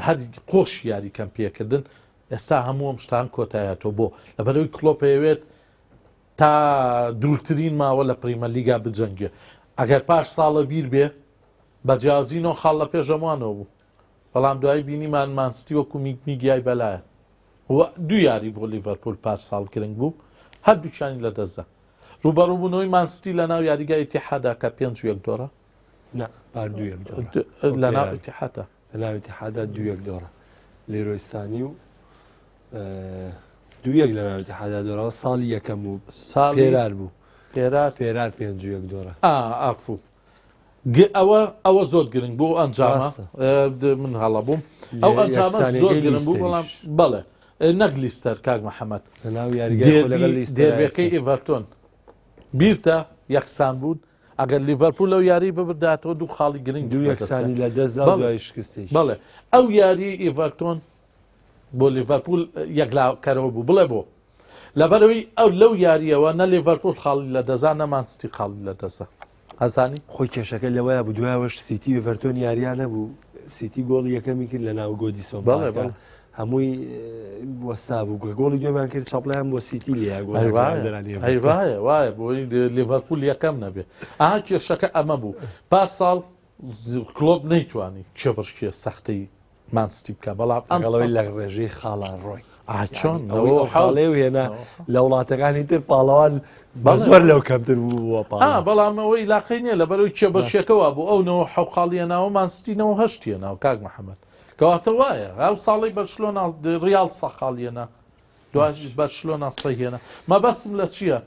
هەر قۆش یاری کەم پێکردن ئێستا هەموو ئەم شتان کۆتایی هاتووە بۆ لەبەرئەوەی کلۆپ ئەیەوێت تا دوورترین ماوە لە پریمەرلیگا بجەنگێ ئەگەر پاش ساڵە بیر بێ بە جیاوازی نۆ خاڵ لە پێش ئەمانەوە بوو بەڵام دوایی بینیمان مانستی وەکو میگ میگیای بەلایە و دوو یاری بۆ لیڤەرپول پار ساڵ گرنگ بوو هەردووکیانی لەدەستدا ڕووبەڕووبوونەوەی مانستی لە ناو یاریگای ئیتیحادا کە پێنج و یەک دۆڕا نا پار دوو یەک دۆڕا لە ناو ئیتیحادا لە ناو ئیتیحادا دوو یەک دۆڕا لیرۆی سانی و دوو یەک لە ناو ئیتیحادا دۆڕاوە ساڵی یەکەم و ساڵی پێرار بوو پێرار پێرار پێنج و یەک دۆڕا ئا ئافو گ ئەوە ئەوە زۆر گرنگ بوو ئەنجامە ڕاستە. من هەڵە بووم ئەو لێ ئەنجامە زۆر یەکسانیەکەی گرنگ بوو بەڵام لیستەریش. بەڵێ. نەک لیستەر کاک محەممەد لەناو یاریگای خۆی لەگەڵ لیستەر دێربیەکەی یەکسان. ئیڤەرتۆن بیرتە یەکسان بوون ئەگەر لیڤەرپول لەو یاری ببرداتەوە دوو خاڵی گرنگ دوو یەکسانی لە دەستدا و بەڵێ. دوای شکستێکی بەڵێ ئەو یاری ئیڤەرتۆن بۆ لیڤەرپول یەکلاکەرەوە بوو بڵێ بۆ لەبەرەوەی ئەو لەو یاریەوە نە لیڤەرپول خاڵی لە دەزا نە مانستی خاڵی لە دەزا ئەزانی خۆی کێشەکە لەوەیە بوو دوایەوەش سیتی و ئێڤەرتۆن یاریان نەبوو سیتی گۆڵی یەکەمی کرد لە ناو گۆدیسۆن بەڵێ، پارکە بەڵێ. هەمووی وەستا بوو گۆڵی دوێمان کرد چاپڵیان بۆ سیتی لێ ئەی وایە ئەی وایە وایە بۆی لیڤەرپول یەکەم نەبێ ئاها کێشەکە ئەمە بوو پار ساڵ کلۆپ نەیتوانی کێبڕکێ سەختەی مانستی بکە بەڵام ئەم ئەمەڵەوەی لە ڕێژەی خاڵان ڕۆی ئا چۆن ئەوەی ئەو خاڵێ و هێنا لە وڵاتەکانی تر پاڵەوان بە زۆر لەو کەمتر بووە پاڵ بەڵام ئەوەی لاقەی نییە لەبەرەوەی کێبەشێکەوە بوو ئەو نەوە حەو خاڵیە ناوە مانستی نەوە هەشتیە ناو کاک محەممەد کەواتە وایە ئەو ساڵی بەرشلۆنا ڕیاڵ سە خاڵیەنا دوایش بەرشلۆنا سەی هێنا مەبەستم لە چییە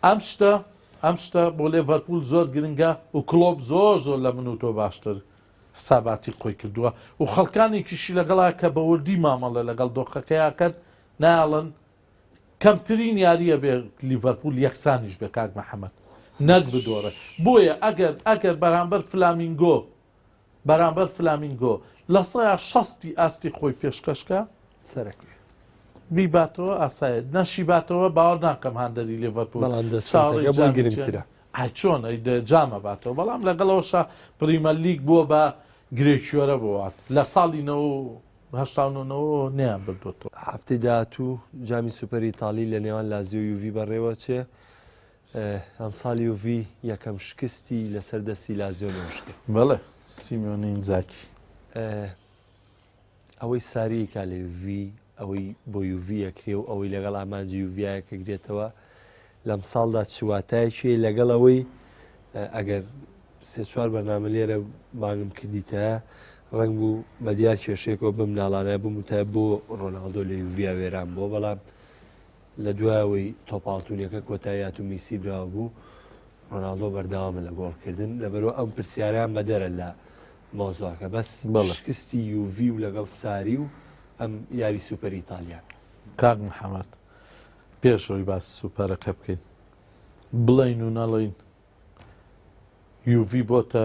ئەم شتە ئەم شتە بۆ لێڤەرپول زۆر گرنگە و کلۆپ زۆر زۆر لە من و تۆ باشتر حساباتی خۆی کردووە و خەڵکانێکیشی لەگەڵا کە بە وردی مامەڵە لەگەڵ دۆخەکەیا کەن نایەڵن کەمترین یاریە بێ لیڤەرپول یەکسانیش بێ کاک محەممەد نەک بدۆڕێ بۆیە ئەگەر ئەگەر بەرامبەر فلامینگۆ بەرامبەر فلامینگۆ لە سەیا شەستی ئاستی خۆی پێشکەش کا سەرەکەوێ. بیباتەوە ئاسایە نەشیباتەوە باوەڕ ناکەم هاندەری لیڤەرپوول بەڵام چاوەڕێی دەستکەوتەکە بۆی جامی گرنگترە. ئای چۆن ئەی جام ئەباتەوە بەڵام لەگەڵەوەشا پریمەرلیگ بووە بە گرێکیۆرە بۆ وات لە ساڵی 89 نەوە نەیان بردووەتەوە. هەفتەی داهاتوو جامی سوپەری ئیتاڵی لە نێوان لازیۆ و یوڤی بەڕێوەچێ. ئەمساڵ یوڤی یەکەم شکستی لەسەر دەستی لازیۆ نۆش کرد. بەڵێ سیمیۆنی ئینزاگی. ئەوەی ساری کا لە یوڤی ئەوەی بۆ یوڤی ئەکرێ و ئەوەی لەگەڵ ئامانجی یوڤیایە کە گرێتەوە لەم ساڵدا چ واتایەکی لەگەڵ ئەوەی ئەگەر سێ چوار بەرنامە لێرە بانگم کردیتە ڕەنگ بوو بە دیار کێشەیەکەوە بم ناڵانە بووم تا بۆ ڕۆناڵدۆ لە یوڤیا وێران بووە بەڵام لە دوایەوەی تۆپە ئاڵتونیەکە کۆتایی هات و میسی براوە بوو، ڕۆناڵدۆ بەردەوامە لە گۆڵکردن، لەبەرئەوە ئەم پرسیارەیان بەدەرە لە مەوزوعەکە، بەس شکستی یوڤی و لەگەڵ ساری و ئەم یاری سوپەری ئیتالیان. کاک محەمەد پێش ئەوەی باسی سوپەرەکە بکەین بڵێین و نەڵێین یوڤی بۆتە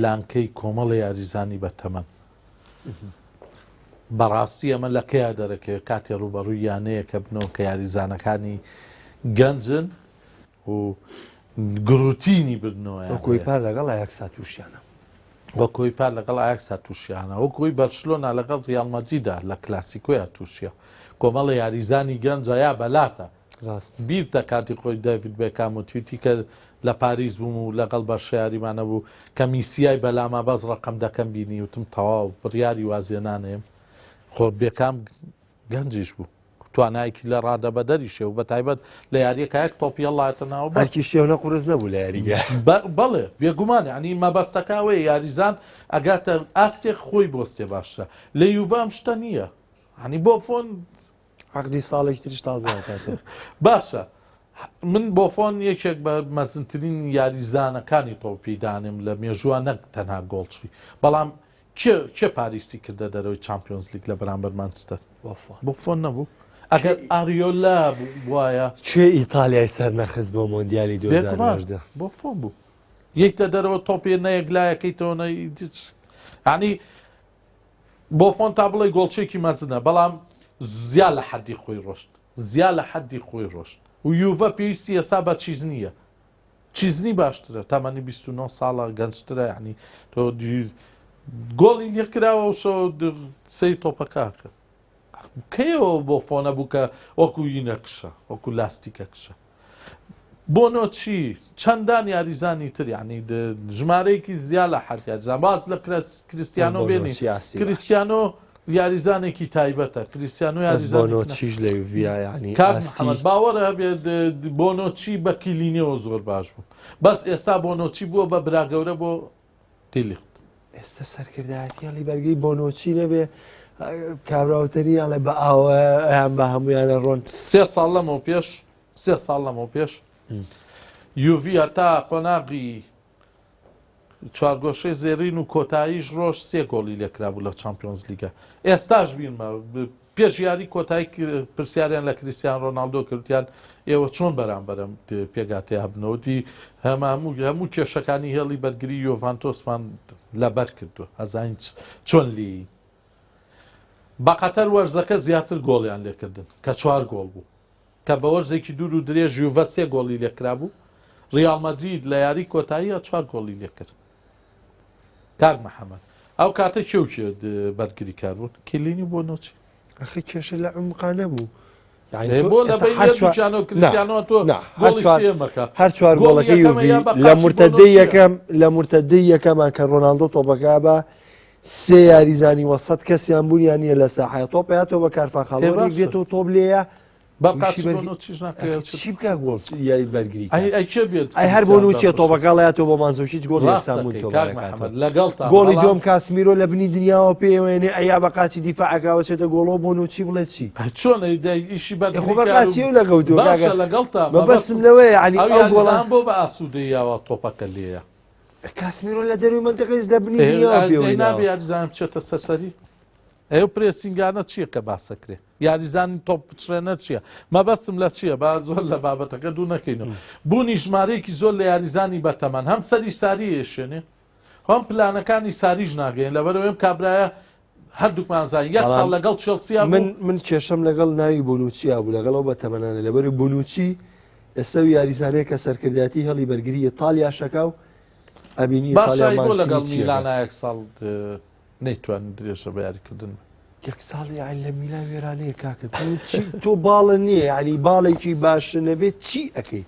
لانکەی کۆمەڵە یاریزانی بە تەمەن. بەڕاستی ئەمە لە کەیا دەرەکەوێت کاتێ ڕووبەڕووی یانەیەکە بنەوە کە یاریزانەکانی گەنجن و گڕوتینی بردنەوەیان وەکۆی پار لەگەڵ ئایاکسا تووشیانە. وەکۆی پار لەگەڵ ئایاکسا تووشیانە وەکۆی بەرشلۆنا لەگەڵ ریال مەدریدا لە کلاسیکۆیا تووشیە کۆمەڵە یاریزانی گەنجە یا بەلاتە ڕاست. بیرتە کاتی خۆی دەیڤید بێکام وتویتی کە لە پاریس بووم و لەگەڵ بەرشە یاریمان هەبوو کە میسیای بەلاما بەس ڕەقەم دەکەم بینی وتم تەواو بڕیاری وازهێنانێم خۆ بێکام گەنجیش بوو توانایەکی لە ڕادەبەدەریش هەیە و بە تایبەت لە یاریەکە یەک تۆپی هەڵاتە ناوە بەس ئەرکی شێونە قورس نەبوو لە یاریگا. بەڵێ بێگومان یعنی مەبەستەکە ئەوەیە یاریزان ئەگاتە ئاستێک خۆی بۆستێ باشترە لە یوڤ ئەم شتە نییە یعنی بۆفۆن عەقدی ساڵێکی تریش تازە ئەکاتەوە. باشە من بۆفۆن یەکێک بە مەزنترین یاریزانەکانی تۆپی دانێم لە مێژووە نەک تەنها گۆڵچی بەڵام کێ کێ پاریسی کردە دەرەوەی چامپیۆنز لیگ لە بەرامبەر مانچستەر بۆفۆن بۆفۆن نەبوو ئەگەر ئاریۆلا بوایە کێ ئیتالیای سەرنەخست بۆ مۆندیالی بێگومان 2018 بۆفۆن بوو یەکتە دەرەوە تۆپێ نەیەکلایەکەیتەوە نە هیچ یعنی بۆفۆن تا بڵێی گۆڵچیەکی مەزنە بەڵام زیا لە حەدی خۆی ڕۆشت زیا لە حەدی خۆی ڕۆشت و یوڤە پێویستی ئێستا بە چیزنیە چیزنی باشترە تەمەنی 29 ساڵە گەنجترە یعنی تۆ گۆڵی لێکراوە و شەو سەی تۆپەکە کرد کەیەوە بۆ فۆنە بوو کە وەکو یینە کشە وەکو لاستیکە کشە بۆنۆچی چەندان یاریزانی تر یعنی ژمارەیەکی زیا لە حەد یاریزان باز لە کریستیانۆ بێنی کریستیانۆ یاریزانێکی تایبەتە کریستیانۆ یاریزانۆچیش لە یوڤیا یعنی کاک محەممەد باوەڕە هەبێت بۆنۆچی بە کیلینەوە زۆر باش بوو بەس ئێستا بۆنۆچی بووە بە برا گەورە بۆ دیلیخت. ئێستا سەرکردایەتی هەڵی بەرگەی بۆنۆچی نەبێ کابراوتەنی ئەڵێ بە ئاوەیان بە هەمویانە ڕۆن. سێ ساڵ لەمەو پێش سێ ساڵ لەمەو پێش یوڤی هەتا قۆناغی چوارگۆشەی زێرین و کۆتاییش ڕۆژ سێ گۆڵی لێکرابوو لە چامپیۆنز لیگە ئێستاش بیرمە. پێش یاری کۆتایی پرسیاریان لە کریستیان ڕۆناڵدۆ کردیان ئێوە چۆن بەرامبەرم پێگاتەیە هەبنەوە دی هەموو هەموو کێشەکانی هێڵی بەرگری یۆڤانتۆسمان لەبەر کردووە ئەزانین چۆن لی بە قەتەر وەرزەکە زیاتر گۆڵیان لێکردن کە چوار گۆڵ بوو کە بە وەرزێکی دوور و درێژ یوڤە سێ گۆڵی لێکرابوو ڕیاڵ مەدرید لە یاری کۆتاییە چوار گۆڵی لێکرد کاک محەممەد ئەو کاتە کێ و کێ بەرگریکار بوون کیلینی بۆ نۆچی ئەخی کێشە لە عمقا نەبوو هەر چوار گۆڵەکەی یوڤی لە مرتدەی یەکەم لە مرتدەی یەکەمان کە ڕۆناڵدۆ تۆپەکە بە سێ یاریزانی وەسەت کەسیان بوونیان نییە لە ساحەیە تۆپەیە تۆ بە کارفاخاڵۆ بێتەوە تۆپ لێیە بە قاچی بۆنوچیش ناکرێت چی بکە گۆڵ یاری بەرگری ئەی ئەی کێ بێت ئەی هەر بۆنوچیە تۆپەکە تۆ بۆ مانزۆکیچ گۆڵ یەکسان بوون تۆ لەگەڵ گۆڵی دوم کاسمیرۆ لە بنی دنیاوە پێوێنێ ئەیا بە قاچی دیفاعەکەوە چێتە گۆڵەوە بۆنوچی بڵێ چی چۆن ئیشی بە خۆ بە قاچی و لەگەڵ تۆ باشە لەگەڵتا مەبەستم لەوەیە یعنی ئەو گۆڵان بۆ بە ئاسوودەی یاوە تۆپەکە لێیە کاسمیرۆ لە دەروی مەنتەقەیز لە بنی دنیاوە پێوەی نابێ یاریزان بچێتە سەرسەری ئەو پرێسینگانە چییە کە باسەکرێ یاریزانی تۆپ پچڕێنەر چییە؟ مەبەستم لە چییە؟ با زۆر لە بابەتەکە دوو نەکەینەوە. بوونی ژمارەیەکی زۆر لە یاریزانی بەتەمەن هەم سەری ساری ئێشێنێ هەم پلانەکانی ساریش ناگەیەن لەبەرئەوەی ئەم کابرایە هەردووکمان زانین یەک ساڵ بەڵام لەگەڵ چێڵسیا من بوو. من کێشەم لەگەڵ ناوی بۆنوچیا بوو لەگەڵ ئەو بەتەمەنانە لەبەرئەوەی بۆنوچی ئێستا و یاریزانەیە کە سەرکردایەتی هێڵی بەرگری ئیتالیا شەکا و ئەبینی باشە ئیتالیا ئەی بۆ لەگەڵ مانچینی چیەکە. میلانا یەک ساڵ نەیتوانی درێژە بە یاریکردن بە. یەک ساڵ یانی لە میلان وێرانەیە کاکە تۆ چی تۆ باڵە نییە یعنی باڵێکی باشە نەبێت چی ئەەکەی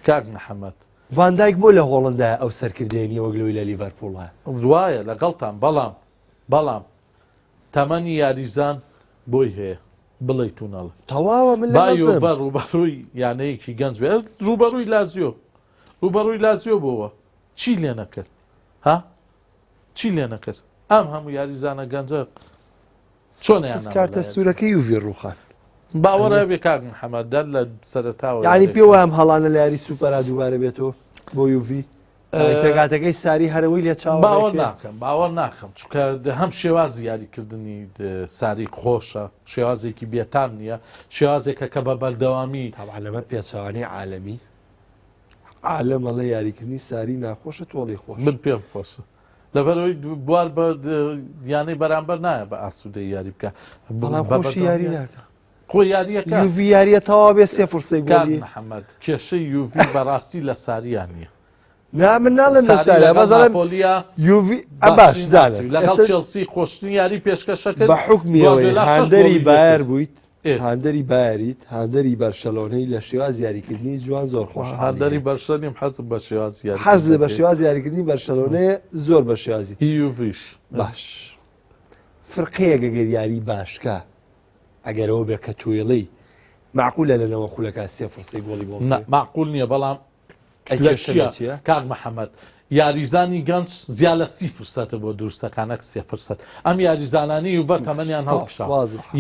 کاک محەممەد ڤاندایک بۆ لە هۆڵندایە ئەو سەرکردەیە نییە وەک لەوەی لە لیڤەرپوڵە وایە لەگەڵتان بەڵام بەڵام تەمەنی یاریزان بۆی هەیە بڵێیت و نەڵێ تەواوە من با یۆڤە ڕووبەڕووی یانەیەکی گەنج بێ ڕووبەڕووی لازیۆ ڕووبەڕووی لازیۆ بۆوە چی لێ نەکرد ها چی لێ نەکرد ئەم هەموو یاریزانە گەنجە چۆن بەس کارتە سوورەکەی یوڤی ڕووخان. باوەڕە بێ کاک محەممەد دەر لە سەرەتاوە یعنی پێ وایم هەڵانە لە یاری سوپەرا دووبارە بێتەوە بۆ یوڤی پێکاتەکەی ساری هەرەوەی لێ چاوە باوەڕ ناکەم باوەڕ ناکەم چونکە هەم شێوازی یاریکردنی ساری خۆشە شێوازێکی بێتام نییە شێوازێکە کە بە بەردەوامی تاوان لەمە پێچەوانەی عالەمی عالەم ئەڵێ یاریکردنی ساری ناخۆشە تۆڵی خۆش. من پێم خۆشە لەبەرئەوەی بوار بە یانەی بەرامبەر نایە بە ئاسوودەی یاری بکە بەڵام خۆشی یاری ناکە خۆ یاریەکە یوڤی یاریە تەواو بێ سێ فرسەی گۆڵی محەممەد کێشەی یوڤی بەڕاستی لە ساریان نییە نا من ناڵێم لە ساریا بەس ئەڵێم ناپۆلیە یوڤی باش دانە لەگەڵ چێڵسی خۆشترین یاری پێشکەشە کرد بە حوکمی ئەوەی گواردیۆلا شەش هاندەری گۆڵی بایەر لێکرد. بوویت ئێ. هاندەری بایەریت هاندەری بەرشەلۆنەی لە شێواز یاریکردنی جوان زۆر خۆشحاڵی هاندەری بەرشە نیم حەزم بە شێوازی یاریکردنەکەی. حەزت بە شێوازی یاریکردنی بەرشەلۆنەیە زۆر بە شێوازی هی یوڤیش باش فرقەیەک ئەگەر یاری باشکە ئەگەر ئەوە بێ کە توێڵی معقولە لە نەوە خولەکە سێ فرسەی گۆڵی بۆ نا معقول نییە بەڵام لە چیە کاک محەمەد یاریزانی گەنج زیا لە سی فرسەتە بۆ دروستەکان نەک سێ فرسەت ئەم یاریزانانی یوڤە تەمەنیان هەڵکشا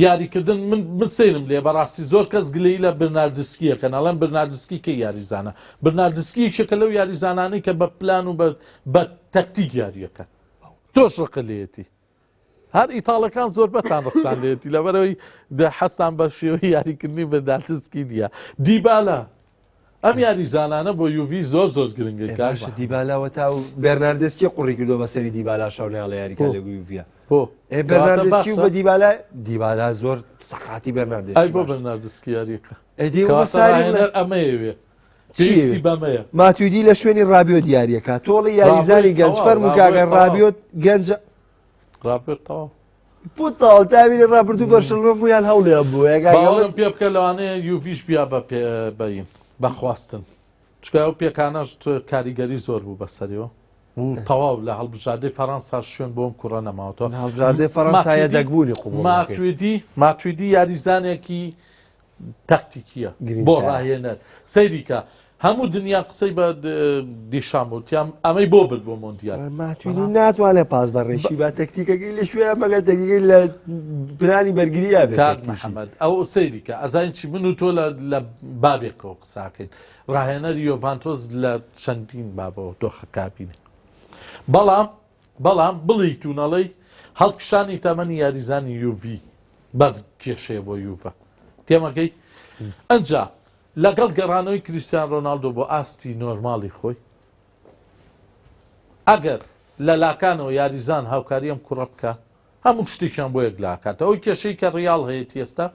یاریکردن من من سەیرم لێ بەڕاستی زۆر کەس گلەیی لە برناردسکی ئەکەن ئەڵێن برناردسکی کەی یاریزانە برناردسکی یەکێکە لەو یاریزانانەی کە بە پلان و بە بە تەکتیک یاریەکە تۆش ڕقە لێیەتی هەر ئیتاڵەکان زۆربەتان ڕقتان لێتی لەبەرەوەی حەستان بە شێوەی یاریکردنی بەردالسکی نییە دیبالا ئەم یاریزانانە بۆ یوڤی زۆر زۆر گرنگە باشە دیبالاوە تا و بەرناردسکی قوڕی کردو بە سەری دیبالا شەو ناڵە یاریکە لە یوڤیا بۆ بەرناردسکی و بە دیبالا دیبالا زۆر سەقاتی بەرناردسکی ئەی بۆ بەرناردسکی یاریەکە ئەدی ئەمەیەوێ پێویستی بەمەیە ماتویدی لە شوێنی ڕابیۆت یاریەکە تۆڵی یاریزانی گەنج فەرموو کاکە ڕابیۆت گەنجە ڕابیۆت تەواو بۆ تەواو تاویلی ڕابردوو بەرشەلۆنە بوویان هەوڵیان بوو باوەڕم پێ بکە لەوانەیە یوڤیش بیا بە بەین بەخواستن چکە ئەو پێکانەش کاریگەری زۆر بوو بەسەریەوە و تەواو لە هەڵبژاردەی فەڕەنسا شوێن بۆم کوڕە نەماوەتەوە هەڵبژاردەی فەڕەنسا یەدەگبوونی قبوڵ ماتویدی ماتویدی یاریزانێکی تەکتیکیە بۆ ڕاهێنەر سەیری کە هەموو دنیا قسەی بە دیشام وتیان ئەمەی بۆ برد بۆ مۆندیال ماتویدی ناتوانێت پاس بە ڕێشی با تەکتیکەکەی لە شوێ مەگەر تەکتیکەکەی لە پلانی بەرگرییا بێت کاک محەممەد ئەو سەیری کە ئەزانین چی من و تۆ لە بابێکەوە قساکەین ڕاهێنەری یۆڤانتۆس لە چەندین بابەوە دۆخە کابینێ بەڵام بەڵام بڵیت و نەڵێی هەڵکشانی تەمەنی یاریزانی یوڤی. بەس کێشەیە بۆ یوڤە تێمەگەی ئەجا لەگەڵ گەڕانەوەی کریسیان ڕۆناالدۆ بۆ ئاستی نۆرماڵی خۆی ئەگەر لە لاکانەوە یاریزان هاوکاری ئەم کوڕە بکە هەموو شتێکیان بۆ یەک لاکاتەوە ئەو کێشەی کە ڕیاڵ هەیەتی ئێستا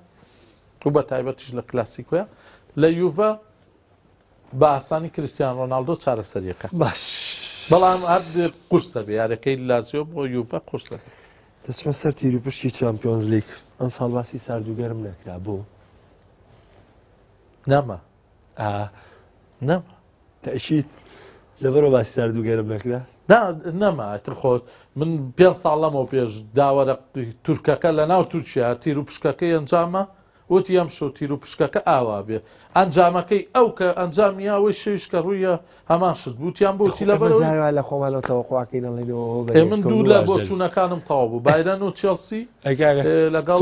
و بە تایبەتیش لە کلاسیکۆیە لە یوڤە بە ئاسانی کریستیان ڕۆناڵدۆ چارەسەریەکە باش بەڵام هەر قورسە بێ یارەکەی لازیۆ بۆ یوڤە قورسە دەچمە سەر تیر و پشکی چامپیۆنز لیگ ئەم ساڵ باسی سارد و گەرم نەکرا بۆ نەما نەما تەئکید لەبەرەوە باسی سارد و گەرم نەکرا؟ نا نەما ئیتر خۆ من پێ ساڵ لەمەوە پێش داوەرە تورکەکە لە ناو تورکیا تیر و پشکەکەی ئەنجامە وتی ئەم شەو تیر و پشکەکە ئاوا بێ ئەنجامەکەی ئەو کە ئەنجام یاوەی شەویش کە ڕوویە هەمان شت بوتیان بۆتی لە بەرەوە جاوا لە خۆمانەوە تەوەقعکەین ئەڵێنەوە ئێ من دوو لە بۆچوونەکانم تەواو بوو بایرن و چێڵسی لەگەڵ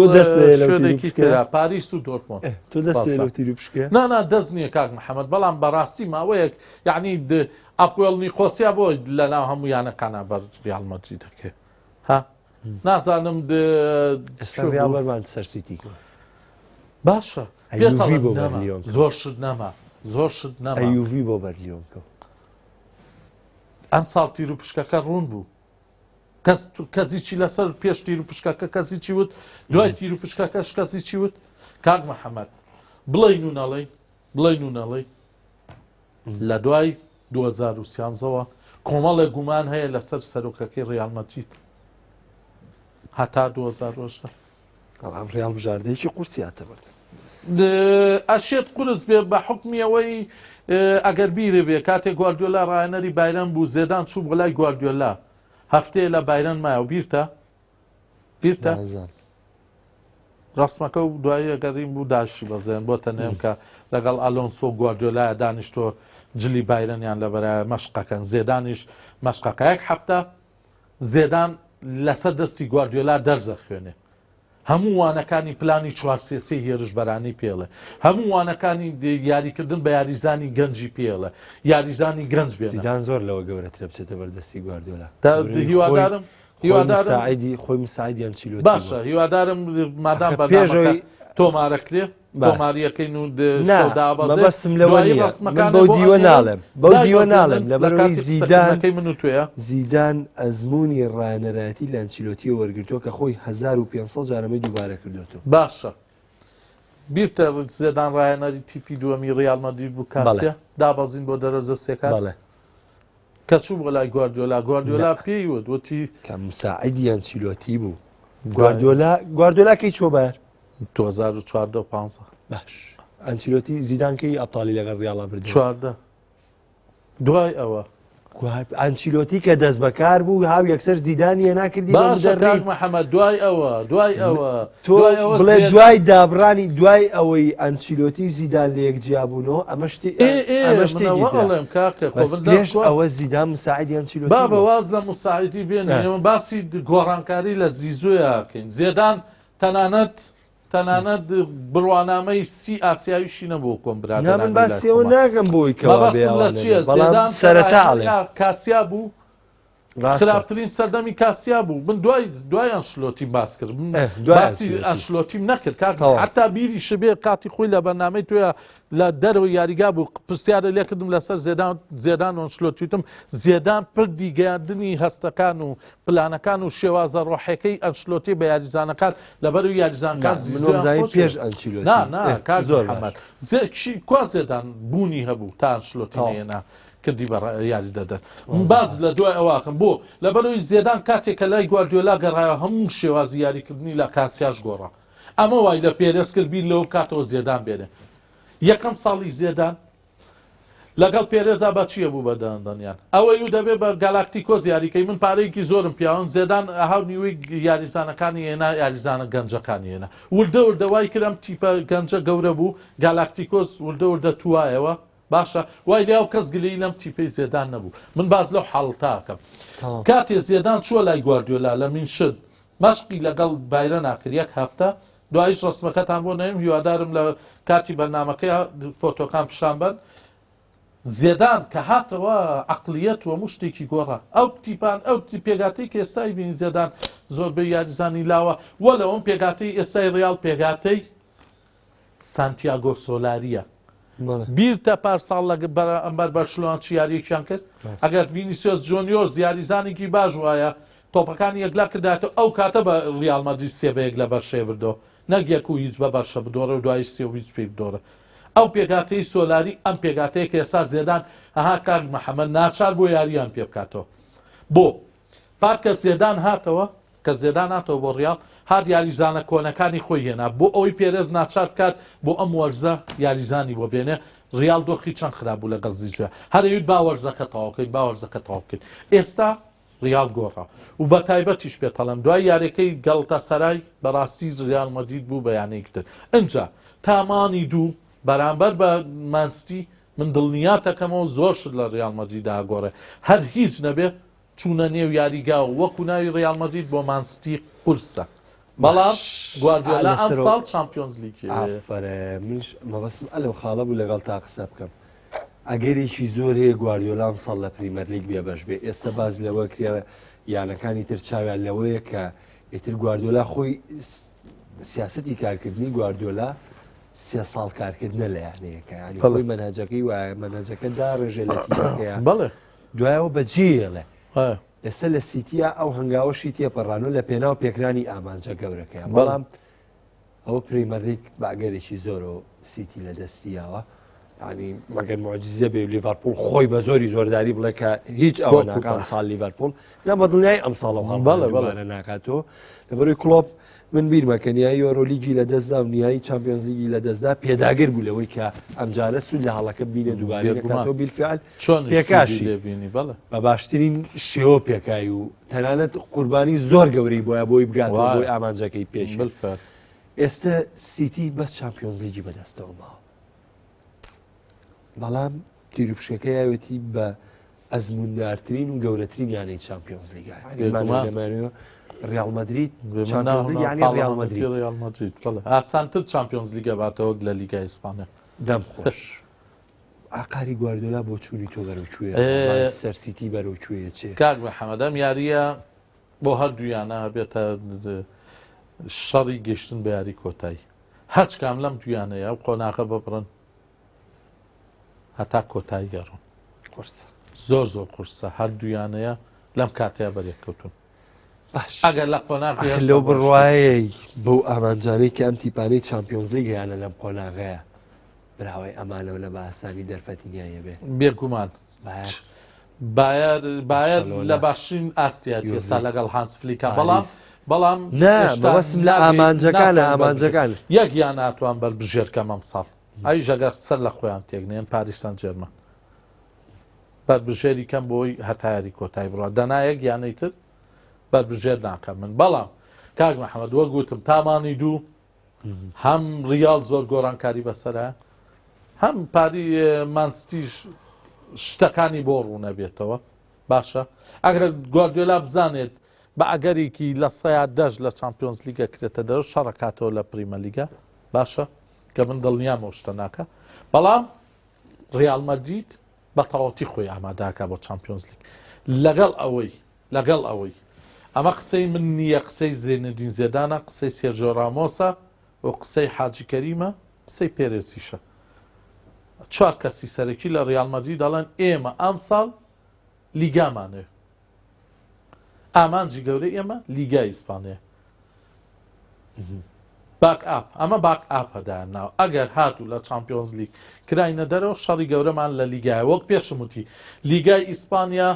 شوێنێکی ترا پاریس و دۆرتمۆند تۆ دەست لەو تیر و پشکە؟ نا نا دەست نییە کاک محەممەد بەڵام بەڕاستی ماوەیەک یعنی ئەپوێڵ نیقۆسیا بۆ لەناو هەموو یانەکانە بەر ریال مەدریدەکەی ها نازانم ئێستا ریال بەرمان سەر سیتی کرد. باشە ئەیوڤی بۆ بەرلیۆن زۆر شت نەما زۆر شت نەما ئەیوڤی بۆ بەرلیۆن کەوت. ئەم ساڵ تیر و پشکەکە ڕوون بوو کەس کەسی چی لەسەر پێش تیر و پشکەکە کەسی چی وت دوای تیر و پشکەکەش کەسی چی وت کاک محەممەد بڵین و نەڵێن بڵین و نەڵێن لە دوای 2013ەوە کۆمەڵێک گومان هەیە لەسەر سەرۆکەکەی ڕیال مەدرید هەتا 2010 بەڵام ڕیاڵ بژاردەیەکی قورسی هاتە بەردەم. ئەشێت قورس بێ بە حوکمی ئەوەی ئەگەر بیرێ بێ کاتێک گواردیۆلا ڕاهێنەری بایرن بوو زێدان چوو بۆ لای گواردیۆلا هەفتەیە لە بایرن مایەوە بیرتە بیرتە ڕسمەکە و دوایی ئەگەریم بوو داشی بەزێن بۆ تەنێم کە لەگەڵ ئەلۆنسۆ گواردیۆلایە دانیشتۆ جلی بایرنیان لەبەرە مەشقەکەن زێدانیش مەشقەکە یەک هەفتە زێدان لەسەر دەستی گواردیۆلا دەرزە خوێنێ. هەموو وانەکانی پلانی چوار سێ سێی هێرشبەرانی پێڵێ. هەموو وانەکانی یاریکردن بە یاریزانی گەنجی پێڵێ. یاریزانی گەنج بێنە. زیدان زۆر لەوە گەورەترە بچێتە بەر دەستی گواردیۆلا. تا هیوادارم هیوادارم مساعدی خۆی مساعدی ئەنچیلۆتی باشە هیوادارم مادام بەرنامەکە تۆمارەکرێ تۆماریەکەین و نا مەبەستم لەوە نییە من بەو دیوە ناڵێم بەو دیوە ناڵێم لەبەرئەوەی زیدان من و توێە زیدان ئەزموونی ڕایەنەرایەتی لە ئەنچیلۆتیەوە وەرگرتووە کە خۆی 1500 جار ئەمەی دووبارە کردۆتەوە. باشە بیرتە زێدان ڕایەنەری تیپی دووەمی ڕیال مەدرید بوو کاسیا دابەزین بۆ دەرەجە سێکان بەڵێ کە چوو بۆ لای گواردیۆلا گواردیۆلا پێی وت وتی کە مساعدی ئەنچیلۆتی بوو گواردیۆلا گواردیۆلا کەی چووە بایەر 2014 و 15 باش ئەنچیلۆتی زیدان کەی ئەبتاڵی لەگەڵ ڕیاڵا بردەوە 14 دوای ئەوە ئەنچیلۆتی کە دەست بەکار بوو هاو یەکسەر زیدانی هێنا کردی بە باشە کاک مدەڕیب محەممەد دوای ئەوە دوای ئەوە تۆ دوای ئەوە بڵێ زێدان دوای دابڕانی دوای ئەوەی ئەنچیلۆتی و زیدان لە یەک جیابوونەوە ئەمە شتی ئێ ئێ ئەمە من شتێکی ئەوە ترە ئەڵێم کاکە خۆ بەس من پێش داخوا ئەوە زیدان مساعدی ئەنچیلۆتی بابە بووە واز لە مساعدی بێنین ئە. ئێمە باسی گۆڕانکاری لە زیزۆیا کەین زێدان تەنانەت تەنانەت بڕوانامەی سی ئاسیاویشی نەبوو کۆم نا من برادەرانی لای باسی ئەوە خۆمان ناکەم بۆی کەوا بێ مەبەستم لە ئەوانە چییە بێ بەڵام زێدان کە سەرەتا ڕاهێنەری ئەڵێم ئا کاسیا بوو ڕاستە خراپترین سەردەمی کاسیا بوو من دوای دوای ئەنشلۆتیم باس کرد من ئه دوای باسی ئەنچیلۆتی ئەنشلۆتیم نەکرد کاک تەواو حتا بیریشە بێ کاتی خۆی لە بەرنامەی تۆیا لە دەرەوەی یاریگا بوو پرسیارە لێکردم لەسەر زێدان زێدان و ئەنشلۆتی وتم زێدان پردی گەیاندنی هەستەکان و پلانەکان و شێوازە ڕۆحەکەی ئەنشلۆتی بە یاریزانەکان لەبەر و یاریزانکان نا من زیزۆیان وامزانی خۆش پێش دەوێت. ئەنچیلۆتی نا نا ئه کاک زۆر باش محەممەد زێ کی کوا زێدان بوونی هەبوو تا ئەنشلۆتی تەواو نەیەنا کردی بە یاریدەدەر باز لە دوای ئەوواکەم بۆ لەبەرەوەی زێدان کاتێک کە لای گواردیۆلا گەڕایەوە هەموو شێوازی یاریکردنی لە کاسیاش گۆڕا ئەمە وای لە پێرێز کرد بیر لەوە بکاتەوە زێدان بێنێ یەکەم ساڵی زێدان لەگەڵ پێرێزا بە چییە بوو بە دەندەنیان ئەوەی و دەبێ بە گالاکتیکۆز یاریکەی من پارەیەکی زۆرم پیاون زێدان هاو نیوەی یاریزانەکانی هێنا یاریزانە گەنجەکانی هێنا وردە وردە وای کرد ئەم تیپە گەنجە گەورە بوو گالاکتیکۆز وردە وردە توایەوە باشە وای لێ کەس گلەیی لەم تیپەی زێدان نەبوو من باس لەو حاڵەتە ئەکەم کاتێ زێدان چووە لای گواردیۆلا لە مینشن مەشقی لەگەڵ بایرن کرد یەک هەفتە دوایش ڕسمەکەتان بۆ نەیم هیوادارم لە کاتی بەرنمەکەی فۆتۆکان پیشان بەن. زێدان کە هاتەوە عەقڵیەت و هەموو شتێکی گۆڕا. ئەو تیپان ئەو پێکهاتەی کە ئێستای بینی زێدان زۆربەی یاریزانی لاوە وەلەو ئەم پێکهاتەی ئێستای ڕیاڵ پێکهاتەی سانتیاگۆ سۆلاریە. بیرتە پارساڵ لە بەرامبەر بەرشلۆنە چ یاریەکیان کرد؟ ئەگەر ڤینیسیۆس جۆنیۆرز یاریزانێکی باش وایە تۆپەکانی یەکلا کردایەتەوە ئەو کاتە بە ڕیاڵ مەدرید سێ بە یەک لە بەرشەیە بردەوە نەک یەک و هیچ بە بەرشە بدۆڕێ و دوایش سێ و هیچ پێی بدۆڕێ. ئەو پێکهاتەی سۆلاری ئەم پێکهاتەیە کە ئێستا زێدان ئەها کاک محەمەد ناچار بۆ یارییان پێ بکاتەوە. بۆ؟ پار کە زێدان هاتەوە کە زێدان هاتەوە بۆ ڕیاڵ هات یاریزانە کۆنەکانی خۆی هێنا بۆ ئەوەی پێرێز ناچار بکات بۆ ئەم وەرزە یاریزانی بۆ بێنێ ڕیاڵ دۆخی چەند خراپ بوو لەگەڵ زیزوە هەر ئەیوت با وەرزەکە تەواو کەین با وەرزەکە تەواو بکەین ئێستا ڕیاڵ گۆڕا و بە تایبەتیش پێت ئەڵێم دوای یاریەکەی گەڵتەسەرای بەڕاستی ڕیاڵ مەدرید بوو بە یانەیەکی تر ئنجا تا مانی دوو بەرامبەر بە مانستی من دڵنیاتەکەمەوە زۆر شت لە ڕیاڵ مەدریدا ئەگۆڕێ هەر هیچ نەبێ چوونە نێو یاریگا و وەکو ناوی ڕیاڵ مەدرید بۆ مانستی قورسە بەڵام گواردیۆلا ئەمساڵ چامپیۆنز لیگی ئافەرێ منیش مەبەستم ئەلەو خاڵە بوو لەگەڵ تا قسە بکەم ئەگەرێکی زۆر هەیە گواردیۆلا ئەمساڵ لە پریمەرلیگ بێبەش بێ ئێستا باز لەوە کرێ یانەکانی تر چاویان لەوەیە کە ئیتر گواردیۆلا خۆی سیاستی کارکردنی گواردیۆلا سێ ساڵ کارکردنە لە یانەیەکە ینی خۆی مەنهەجەکەی وایە مەنهەجەکە داڕێژێ لە تیمەکەیە بەڵێ دوایەوە بەجێڵێ ئێستا لە سیتیا ئەو هەنگاوەشی تێپەڕانوە لە پێناو پێکرانی ئامانجە گەورەکەیان بەڵام ئەوە پریمەرلیگ بە ئەگەرێکی زۆرەوە سیتی لە دەستی یاوە ینی مەگەر معجززە بێ لیڤەرپول خۆی بە زۆری زۆرداری بڵێ کە هیچ ئەوە ناکە ئەمساڵ لیڤەرپول نە بە دڵنیای ئەمساڵەوە هەڵبەڵێ ناکاتەوە لەبەروی کلۆپ من بیرمە کە نیای یۆرۆلیگی لە دەستدا و نیای چمپیۆنزلیگی لە دەستدا پێداگر بوو لەوەی کە ئەمجارە سوود لە هەڵەکە بینە دووبارە نەکاتەوە بیلفعل چۆن پێکاشی بینی بەڵێ بە باشترین شێوە پێکای و تەنانەت قوربانی زۆر گەورەی بۆیە بۆی بگاتەوە بۆی ئامانجەکەی پێش بالفعل. ئێستا سیتی بەس چامپیۆنز لیگی بەدەستەوە ماوە بەڵام تیروپشەکە یاوێتی بە ئەزموندارترین و گەورەترین یانەی چامپیۆنز لیگا ریال مەدرید ریال مەدرید ریال مەدرید ئاسانتر چامپیۆنز لیگە باتەوە لە لیگای ئیسپانیا دەم خۆش ئاقاری گواردیۆلا بۆچوونی تۆ بەرەو کوێیە؟ مانچستەر سیتی بەرەو کوێ ئەچێ؟ کاک محەمەد ئەم یارییە بۆ هەردوو یانە ئەبێتە شەڕی گەشتن بە یاری کۆتایی هەرچ کام لەم دویانەیە ئەو قۆناغە ببڕن هەتا کۆتایی گەڕن قورسە زۆر زۆر قورسە هەردوویانەیە لەم کاتەیە بەرێککەوتون باش ئەگەر لە قۆناغی ئەخر لەو بڕوایەی بەو ئامانجانەی کە ئەم تیپانەی چامپیۆنزلیگ هەیانە لەم قۆناغەیە براوەی ئەمانەوە لە بە ئاسانی دەرفەتی نیایە بێ. بێگومان بایەر بایەر بایەر بەرشەلۆنە لە باشترین ئاستیەتی یۆڤی ئێستا لەگەڵ هانس فلیکا بەڵام پاریس بەڵام نا هێشتا مەبەستم لە ناگەی ئامانجەکانە ناتوان بەربژێر ئامانجەکان. یەک یان ناتوان بەربژێر کەم ئەمساڵ ئەویش ئەگەر سەر لە خۆیان تێک نێن پاریس سان جێرمان بەربژێری کەم بۆی هەتا یاری کۆتایی بڕوا دەنا یەک یانەی تر بەربژێر ناکەم من بەڵام کاک محەممەد وەک وتم تامانی دوو هەم ریاڵ زۆر گۆڕانکاری بەسەرە هەم پاری مانستیش شتەکانی بۆ ڕوونەبێتەوە باشە ئەگەر گواردیۆلا بزانێت بە ئەگەرێکی لە سەیا دەش لە چمپیۆنز لیگە کرێتە دەرەوە شەڕەکاتەوە لە پریمە لیگە باشە کە من دڵنیام ئەو شتە ناکە بەڵام ریال مەدرید بە تەواوەتی خۆی ئاماداکە بۆ چمپیۆنز لیگ لەگەڵ ئەوەی لەگەڵ ئەوەی ئەمە قسەی من نییە قسەی زێنەدین زێدانە قسەی سێرجۆ ڕامۆسە و قسەی حاجی کەریمە قسەی پێرێزیشە چوار کەسی سەرەکی لە ڕیال مەدرید دەڵێن ئێمە ئەمساڵ لیگامانەوێ ئامانجی گەورەی ئێمە لیگای ئیسپانیە باک ئاپ ئەمە باک ئاپە دایانناوە ئەگەر هاتوو لە چامپیۆنز لیگ کراینە دەرەوە شەڕی گەورەمان لە لیگایە وەک پێشم وتی لیگای ئیسپانیا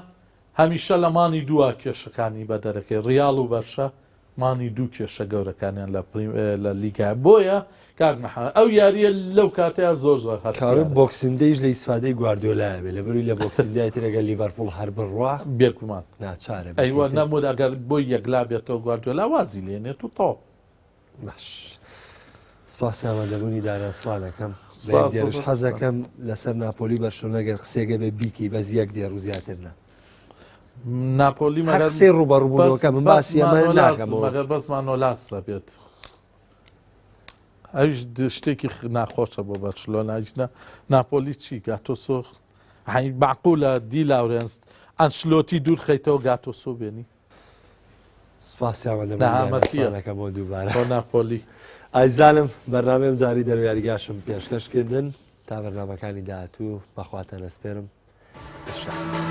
هەمیشە لە مانی دووە کێشەکانی بە دەرەکەی ڕیاڵ و بەرشە مانی دوو کێشە گەورەکانیان لە لە لیگا بۆیە کاک محەمەد ئەو یاریە لەو کاتەیە زۆر زۆر کاوێ هەستیارە. بۆکسینگ دەیش لە ئیسفادەی گواردیۆلایە بێ لەبەروی لە بۆکسینگ دای تر ئەگەر لیڤەرپوڵ هەر بڕوا بێگومان ناچارە بێ ئەیوە ئیتر. نەموت ئەگەر بۆی یەکلا بێتەوە گواردیۆلا وازی لێنێت و تەواو. باش سپاسی ئامادەبوونی دارا سڵان ئەکەم بە یەک سپاس بۆ دێڕیش بەڕێزتان. حەزەکەم لەسەر ناپۆلی بەرشلۆنە گەر قسەیەک بێ بیکەی بەس یەک دێڕ و زیاتر نا. ناپۆلی هەر مەگەر قسەی بەس ڕووبەڕووبوونەوەکە من بەس باسی ئەمە مانۆلاس ناکەمەوە. مەگەر بەس مانۆلاس ئەبێت ئەویش شتێکی ناخۆشە بۆ بەرشلۆنە ئەگینا ناپۆلی چی گاتۆسۆ حی معقولە دی لاورێنس ئەنشلۆتی دوور خەیتەوە گاتۆسۆ بێنی. سپاسی ئامادەبوونی نەهامەتیە دانەکەم بۆ دووبارە بۆ ناپۆلی. ئازیزانم بەرنامەی ئەمجارەی دەرەوە یاریگاشم پێشکەش کردن تا بەرنامەکانی داهاتوو بەخواتان ئەسپێرم. شاد.